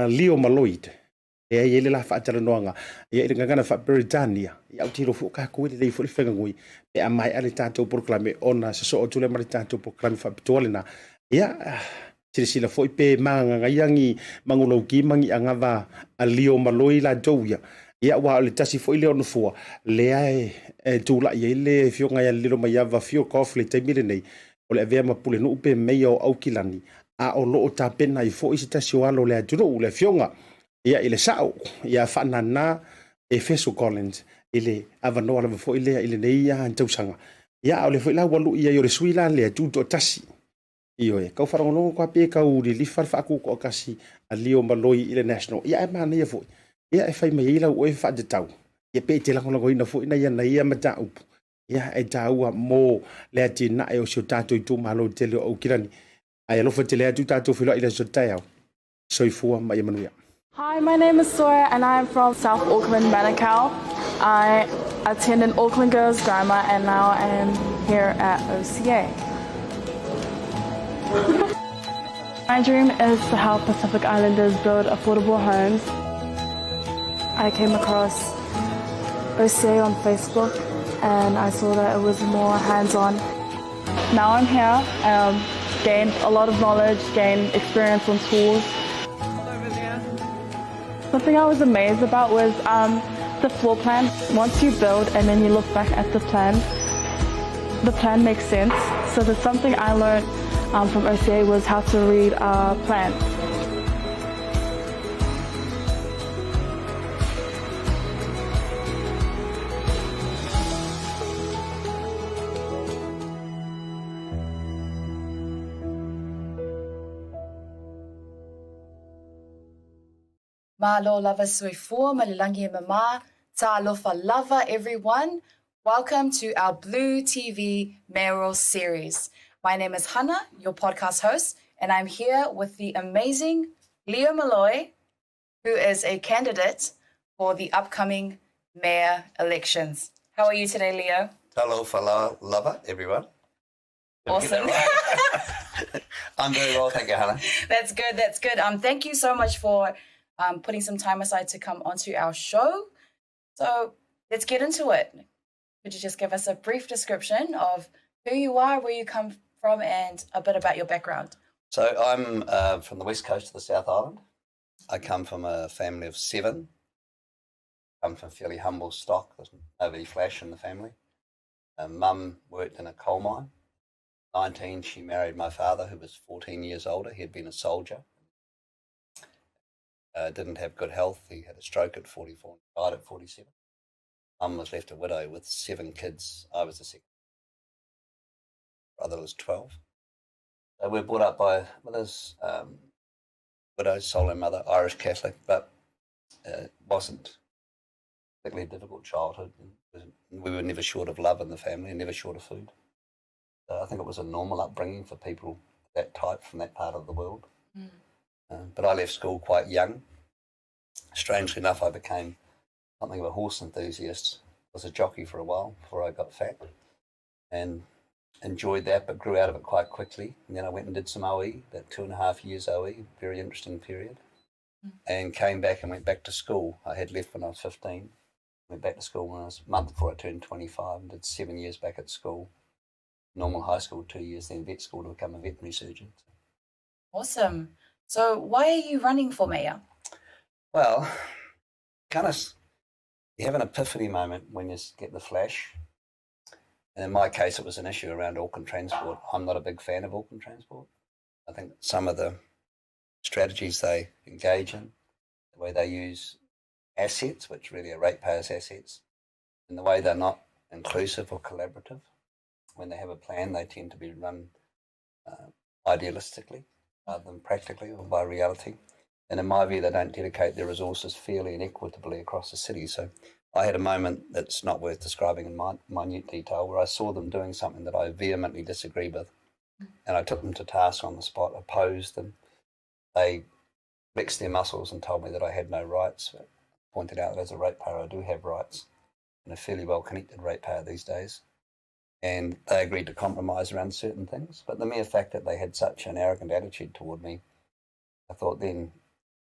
Leo Maloid, lea e i ai le la faatalanoaga, ia, i le gagana faa-Peretania, ia, ou te iloa foi o tatou e lelei foi le fegagoi pe a maea le tatou polokalame ona sosoo atu lea ma le tatou polokalame faapitoa lena. Ia, Silasila foi pe magagaia ni manulauti ma ni anava a Leo Maloi latou ia, ia aua o le tasi foi lea o nofoa lea e tulai ai le Afioga ia Lilomaiava Fiocroft i le taimi lenei, o le avea ma Pulenuu pe Mayor o Aukilani, a o lo o tapena ai foi se tasi o alo o le atunuu, le Afioga ia i le Sao ia Faanana Efeso Collins i le avanoa lava foi lea i lenei tausaga. Ia a o lea foi la ua lui ai o le sui la lea tutoatasi. Ioe, tau faalogologo atu lava pe tau lilifa le faatutoatasi a Leo Maloi i le National, ia ae manaia foi, ia e fai mai ai lau oe faatatau, ia pe e te lagolagoina foi nai ana ia mataupu, ia e taua mo le atinae o si o tatou itumalo tele o Aukilani. Ae alofa tele atu tatou feiloai i le aso taeao. Soifua ma ia manuia. Hi, my name is Sora and I am from South Auckland, Manukau. I attend an Auckland Girls Grammar and now I am here at OCA. My dream is to help Pacific Islanders build affordable homes. I came across OCA on Facebook and I saw that it was more hands-on. Now I'm here. gained a lot of knowledge, gained experience on tools. Something I was amazed about was um, the floor plan. Once you build and then you look back at the plan, the plan makes sense. So there's something I learned um, from OCA was how to read a plan. Malo lava soifua ma le lagi e mama, talofa lava everyone. Welcome to our Blue TV Mayoral series. My name is Hannah, your podcast host, and I'm here with the amazing Leo Molloy, who is a candidate for the upcoming mayor elections. How are you today, Leo? Talofa lava, everyone. Awesome. Right? I'm very well, thank you, Hannah. That's good. That's good. Um, thank you so much for um, putting some time aside to come onto our show. So let's get into it. Could you just give us a brief description of who you are, where you come from, and a bit about your background? So I'm uh, from the west coast of the South Island. I come from a family of seven. I come from fairly humble stock. There's nobody flash in the family. Uh, Mum worked in a coal mine. 19, she married my father, who was 14 years older. He had been a soldier. Uh, didn't have good health. He had a stroke at 44 and died at 47. Mum was left a widow with seven kids. I was the second. Brother was 12. So we were brought up by mothers, um, widow, solo mother, Irish Catholic, but uh, wasn't particularly difficult childhood. We were never short of love in the family and never short of food. So I think it was a normal upbringing for people that type from that part of the world. Mm. Uh, but I left school quite young. Strangely enough, I became something of a horse enthusiast. I was a jockey for a while before I got fat and enjoyed that, but grew out of it quite quickly. And then I went and did some OE, about two and a half years OE, very interesting period, mm. and came back and went back to school. I had left when I was 15, went back to school when I was a month before I turned 25 and did seven years back at school. Normal high school, two years, then vet school to become a veterinary surgeon. Awesome. So, why are you running for mayor? Well, kind of, you have an epiphany moment when you get the flash. And in my case, it was an issue around Auckland Transport. I'm not a big fan of Auckland Transport. I think some of the strategies they engage in, the way they use assets, which really are ratepayers' assets, and the way they're not inclusive or collaborative. When they have a plan, they tend to be run uh, idealistically rather than practically or by reality. And in my view, they don't dedicate their resources fairly and equitably across the city. So I had a moment that's not worth describing in minute detail where I saw them doing something that I vehemently disagreed with. And I took them to task on the spot, opposed them. They flexed their muscles and told me that I had no rights. But pointed out that as a ratepayer, I do have rights and a fairly well connected ratepayer these days. And they agreed to compromise around certain things. But the mere fact that they had such an arrogant attitude toward me, I thought then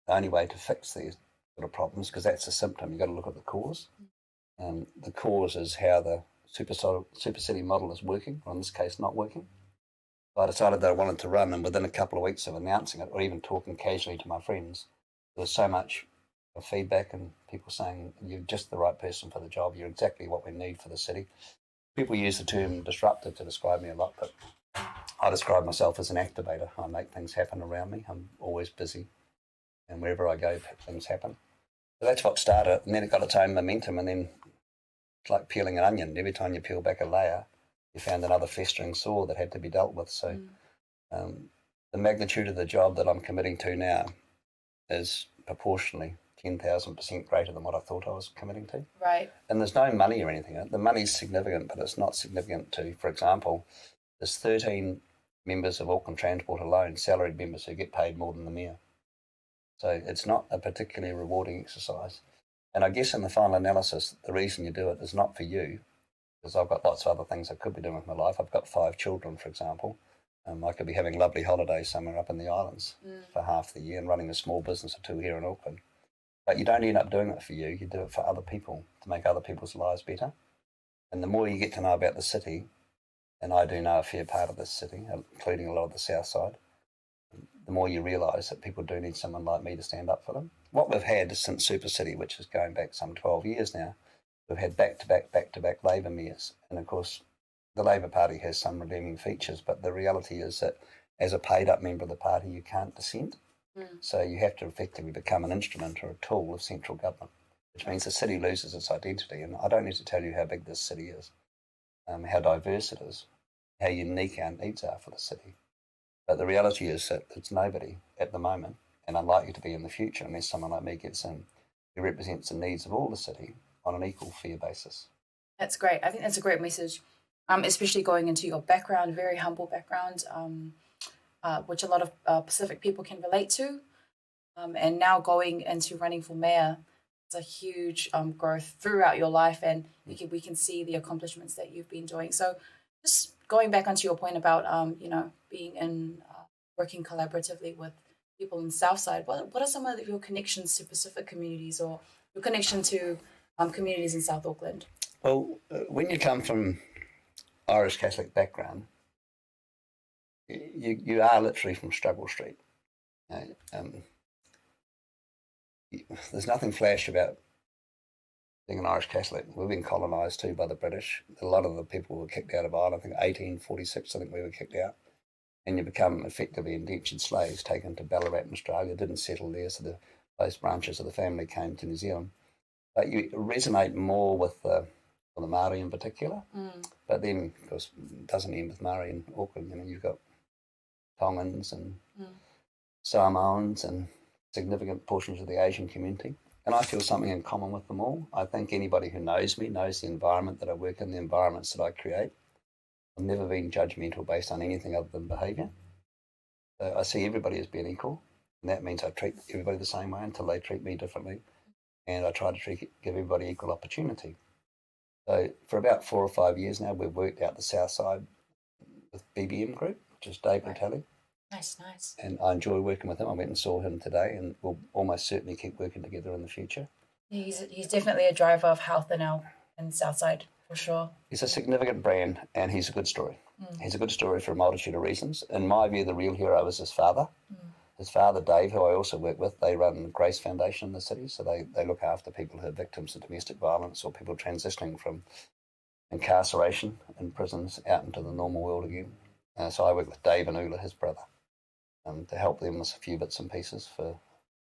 the only way to fix these sort of problems, because that's a symptom, you've got to look at the cause. Um, the cause is how the super, super city model is working, or in this case, not working. So I decided that I wanted to run, and within a couple of weeks of announcing it, or even talking casually to my friends, there was so much feedback and people saying, You're just the right person for the job, you're exactly what we need for the city. People use the term disruptive to describe me a lot, but I describe myself as an activator. I make things happen around me. I'm always busy, and wherever I go, things happen. So that's what started it, and then it got its own momentum, and then it's like peeling an onion. Every time you peel back a layer, you found another festering sore that had to be dealt with. So mm. um, the magnitude of the job that I'm committing to now is proportionally 10,000% greater than what I thought I was committing to. Right. And there's no money or anything. The money's significant, but it's not significant to, for example, there's 13 members of Auckland Transport alone, salaried members who get paid more than the mayor. So it's not a particularly rewarding exercise. And I guess in the final analysis, the reason you do it is not for you, because I've got lots of other things I could be doing with my life. I've got five children, for example. Um, I could be having lovely holidays somewhere up in the islands mm. for half the year and running a small business or two here in Auckland. But you don't end up doing it for you, you do it for other people to make other people's lives better. And the more you get to know about the city And I do know a fair part of this city, including a lot of the south side. The more you realise that people do need someone like me to stand up for them. What we've had since Supercity, which is going back some 12 years now, we've had back-to-back, back-to-back Labor mayors. And of course, the Labor Party has some redeeming features, but the reality is that as a paid-up member of the party, you can't dissent. So you have to effectively become an instrument or a tool of central government, which means the city loses its identity. And I don't need to tell you how big this city is, how diverse it is, how unique our needs are for the city. But the reality is that it's nobody at the moment, and unlikely to be in the future unless someone like me gets in, who represents the needs of all the city on an equal, fair basis. That's great. I think that's a great message, especially going into your background, very humble background, which a lot of Pacific people can relate to. And now going into running for mayor, it's a huge growth throughout your life, and we can see the accomplishments that you've been doing. So just going back onto your point about, being in working collaboratively with people in Southside, what are some of your connections to Pacific communities or your connection to communities in South Auckland? Well, when you come from Irish Catholic background, you are literally from Struggle Street. There's nothing flash about being an Irish Catholic. We've been colonised too by the British. A lot of the people were kicked out of Ireland. I think 1846, I think we were kicked out. And you become effectively indentured slaves taken to Ballarat in Australia. Didn't settle there, so both branches of the family came to New Zealand. But you resonate more with the Māori in particular. Mm. But then, of course, it doesn't end with Māori in Auckland. You know, you've got Tongans and Samoans and significant portions of the Asian community. And I feel something in common with them all. I think anybody who knows me knows the environment that I work in, the environments that I create. I've never been judgmental based on anything other than behaviour. So I see everybody as being equal, and that means I treat everybody the same way until they treat me differently. And I try to give everybody equal opportunity. So for about 4 or 5 years now, we've worked out the south side with BBM Group, which is Dave Ritelli. Nice, nice. And I enjoy working with him. I went and saw him today, and we'll almost certainly keep working together in the future. He's definitely a driver of health in Southside, for sure. He's a significant brand, and he's a good story. Mm. He's a good story for a multitude of reasons. In my view, the real hero is his father. Mm. His father, Dave, who I also work with, they run Grace Foundation in the city, so they look after people who are victims of domestic violence or people transitioning from incarceration in prisons out into the normal world again. So I work with Dave and Ula, his brother, to help them with a few bits and pieces for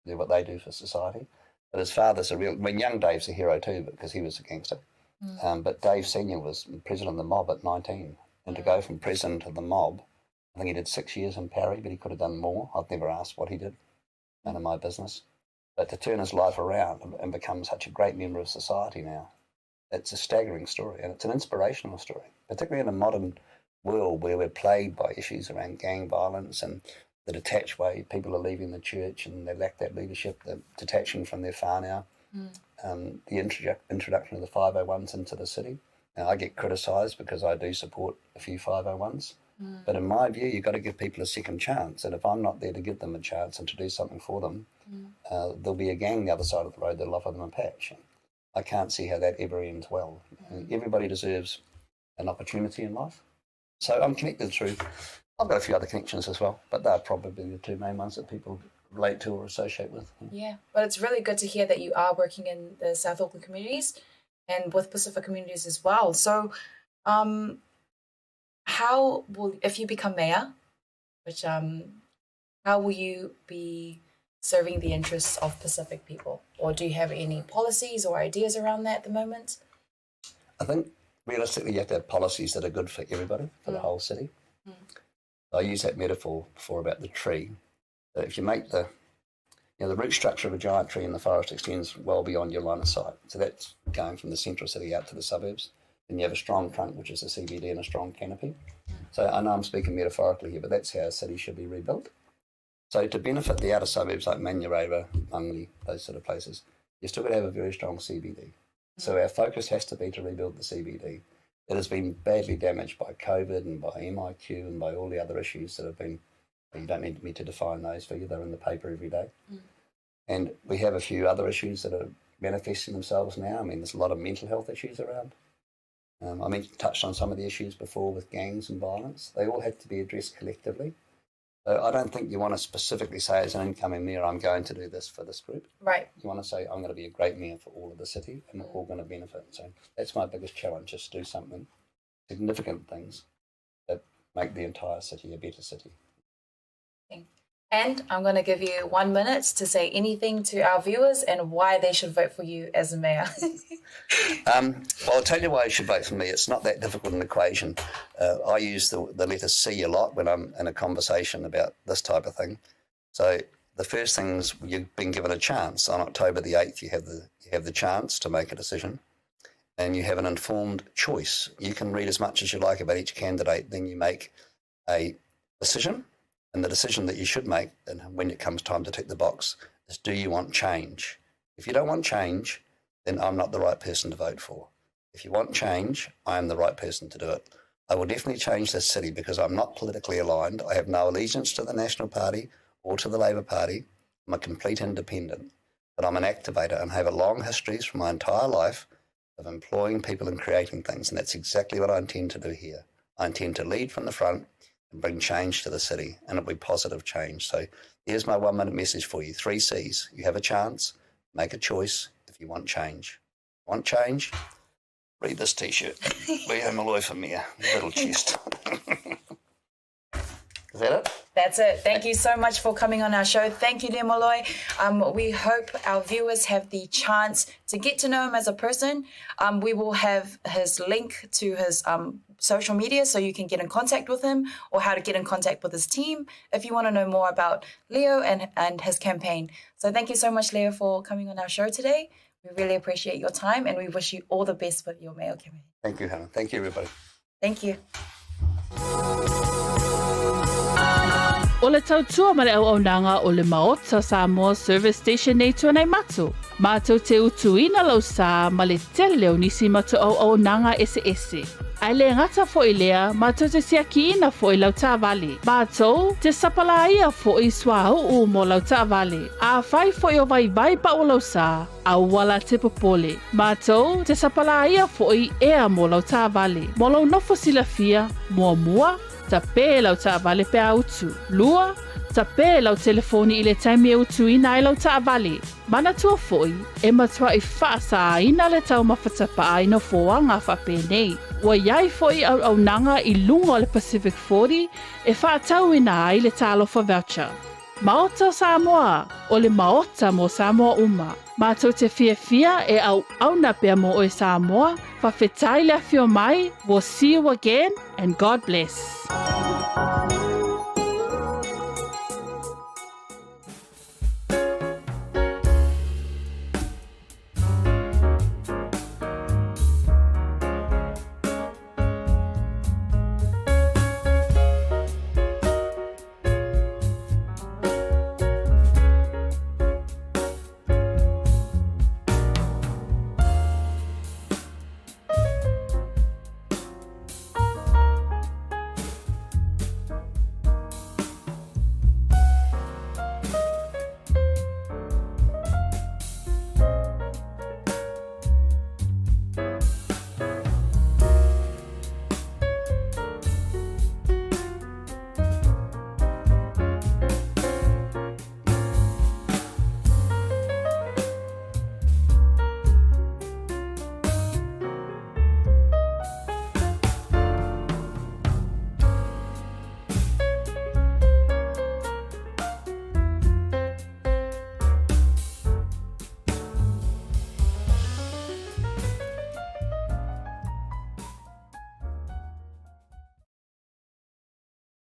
do what they do for society. But his father's a real... I mean, young Dave's a hero too, because he was a gangster. Mm. But Dave Sr. was president of the mob at 19. And to go from president to the mob, I think he did 6 years in Parry, but he could have done more. I've never asked what he did. None of my business. But to turn his life around and become such a great member of society now, it's a staggering story, and it's an inspirational story, particularly in a modern world where we're plagued by issues around gang violence and the detached way people are leaving the church and they lack that leadership, they're detaching from their whānau, the introduction of the 501s into the city. Now, I get criticised because I do support a few 501s, but in my view, you've got to give people a second chance, and if I'm not there to give them a chance and to do something for them, there'll be a gang the other side of the road that'll offer them a patch. I can't see how that ever ends well. Everybody deserves an opportunity in life. So I'm connected through... I've got a few other connections as well, but they're probably the two main ones that people relate to or associate with. Yeah, but it's really good to hear that you are working in the South Auckland communities and with Pacific communities as well. So how will, if you become mayor, which how will you be serving the interests of Pacific people? Or do you have any policies or ideas around that at the moment? I think realistically you have to have policies that are good for everybody, for the whole city. I use that metaphor before about the tree. That if you make the, you know, the root structure of a giant tree in the forest extends well beyond your line of sight. So that's going from the central city out to the suburbs. Then you have a strong trunk, which is the CBD, and a strong canopy. So I know I'm speaking metaphorically here, but that's how a city should be rebuilt. So to benefit the outer suburbs like Manurewa, Mangere, those sort of places, you're still going to have a very strong CBD. So our focus has to be to rebuild the CBD. It has been badly damaged by COVID and by MIQ and by all the other issues that have been, you don't need me to define those for you, they're in the paper every day. And we have a few other issues that are manifesting themselves now. I mean, there's a lot of mental health issues around. Um, I mean, touched on some of the issues before with gangs and violence. They all have to be addressed collectively. So I don't think you want to specifically say, as an incoming mayor, I'm going to do this for this group. Right. You want to say, I'm going to be a great mayor for all of the city and we're all going to benefit. So that's my biggest challenge, just do something, significant things that make the entire city a better city. And I'm going to give you one minute to say anything to our viewers and why they should vote for you as a mayor. um, well, I'll tell you why you should vote for me. It's not that difficult an equation. Uh, I use the, the letter C a lot when I'm in a conversation about this type of thing. So the first thing is you've been given a chance. On October the 8th, you have the, you have the chance to make a decision and you have an informed choice. You can read as much as you like about each candidate, then you make a decision. And the decision that you should make and when it comes time to tick the box is do you want change? If you don't want change, then I'm not the right person to vote for. If you want change, I am the right person to do it. I will definitely change this city because I'm not politically aligned. I have no allegiance to the National Party or to the Labor Party. I'm a complete independent, but I'm an activator and have a long history from my entire life of employing people and creating things. And that's exactly what I intend to do here. I intend to lead from the front and bring change to the city, and it'll be positive change. So here's my one minute message for you three C's. You have a chance, make a choice if you want change. Want change? Read this t shirt. Leo Molloy for mayor, little chest. Is that it? That's it. Thank you so much for coming on our show. Thank you, Leo Molloy. Um, we hope our viewers have the chance to get to know him as a person. Um, we will have his link to his um, social media so you can get in contact with him or how to get in contact with his team if you want to know more about Leo and, and his campaign. So thank you so much, Leo, for coming on our show today. We really appreciate your time and we wish you all the best with your mail campaign. Thank you, Hannah. Thank you, everybody. Thank you. O le tautua ma le auaunaga o le Maota Samoa Service Station nei Tuanaimato. Mātou te utuina lau sā ma le tele o nisi matou auaunaga eseese. Ae le gata foi lea, mātou te siakiina foi lau taavale. Mātou te sapalāia foi suauu mo lau taavale. Afai foi o vaivai pau lau sā, aua la te popole. Mātou te sapalāia foi ea mo lau taavale. Mo lou nofo silafia, muamua, tapē lau taavale pe a utu. Lua, tapē lau telefoni i le taimi e utuina ai lau taavale. Manatua foi, e matuaʻi faasāina le taumafa tapaa i nofoaga faapenei. Ua i ai foi auaunaga i luga o le Pacific 40 e faatauina ai le Talofa Voucher. Maota o Samoa, o le Maota mo Samoa uma. Matou te fiafia e auauna pea mo oe Samoa, faafetai le afio mai, we'll see you again and God bless.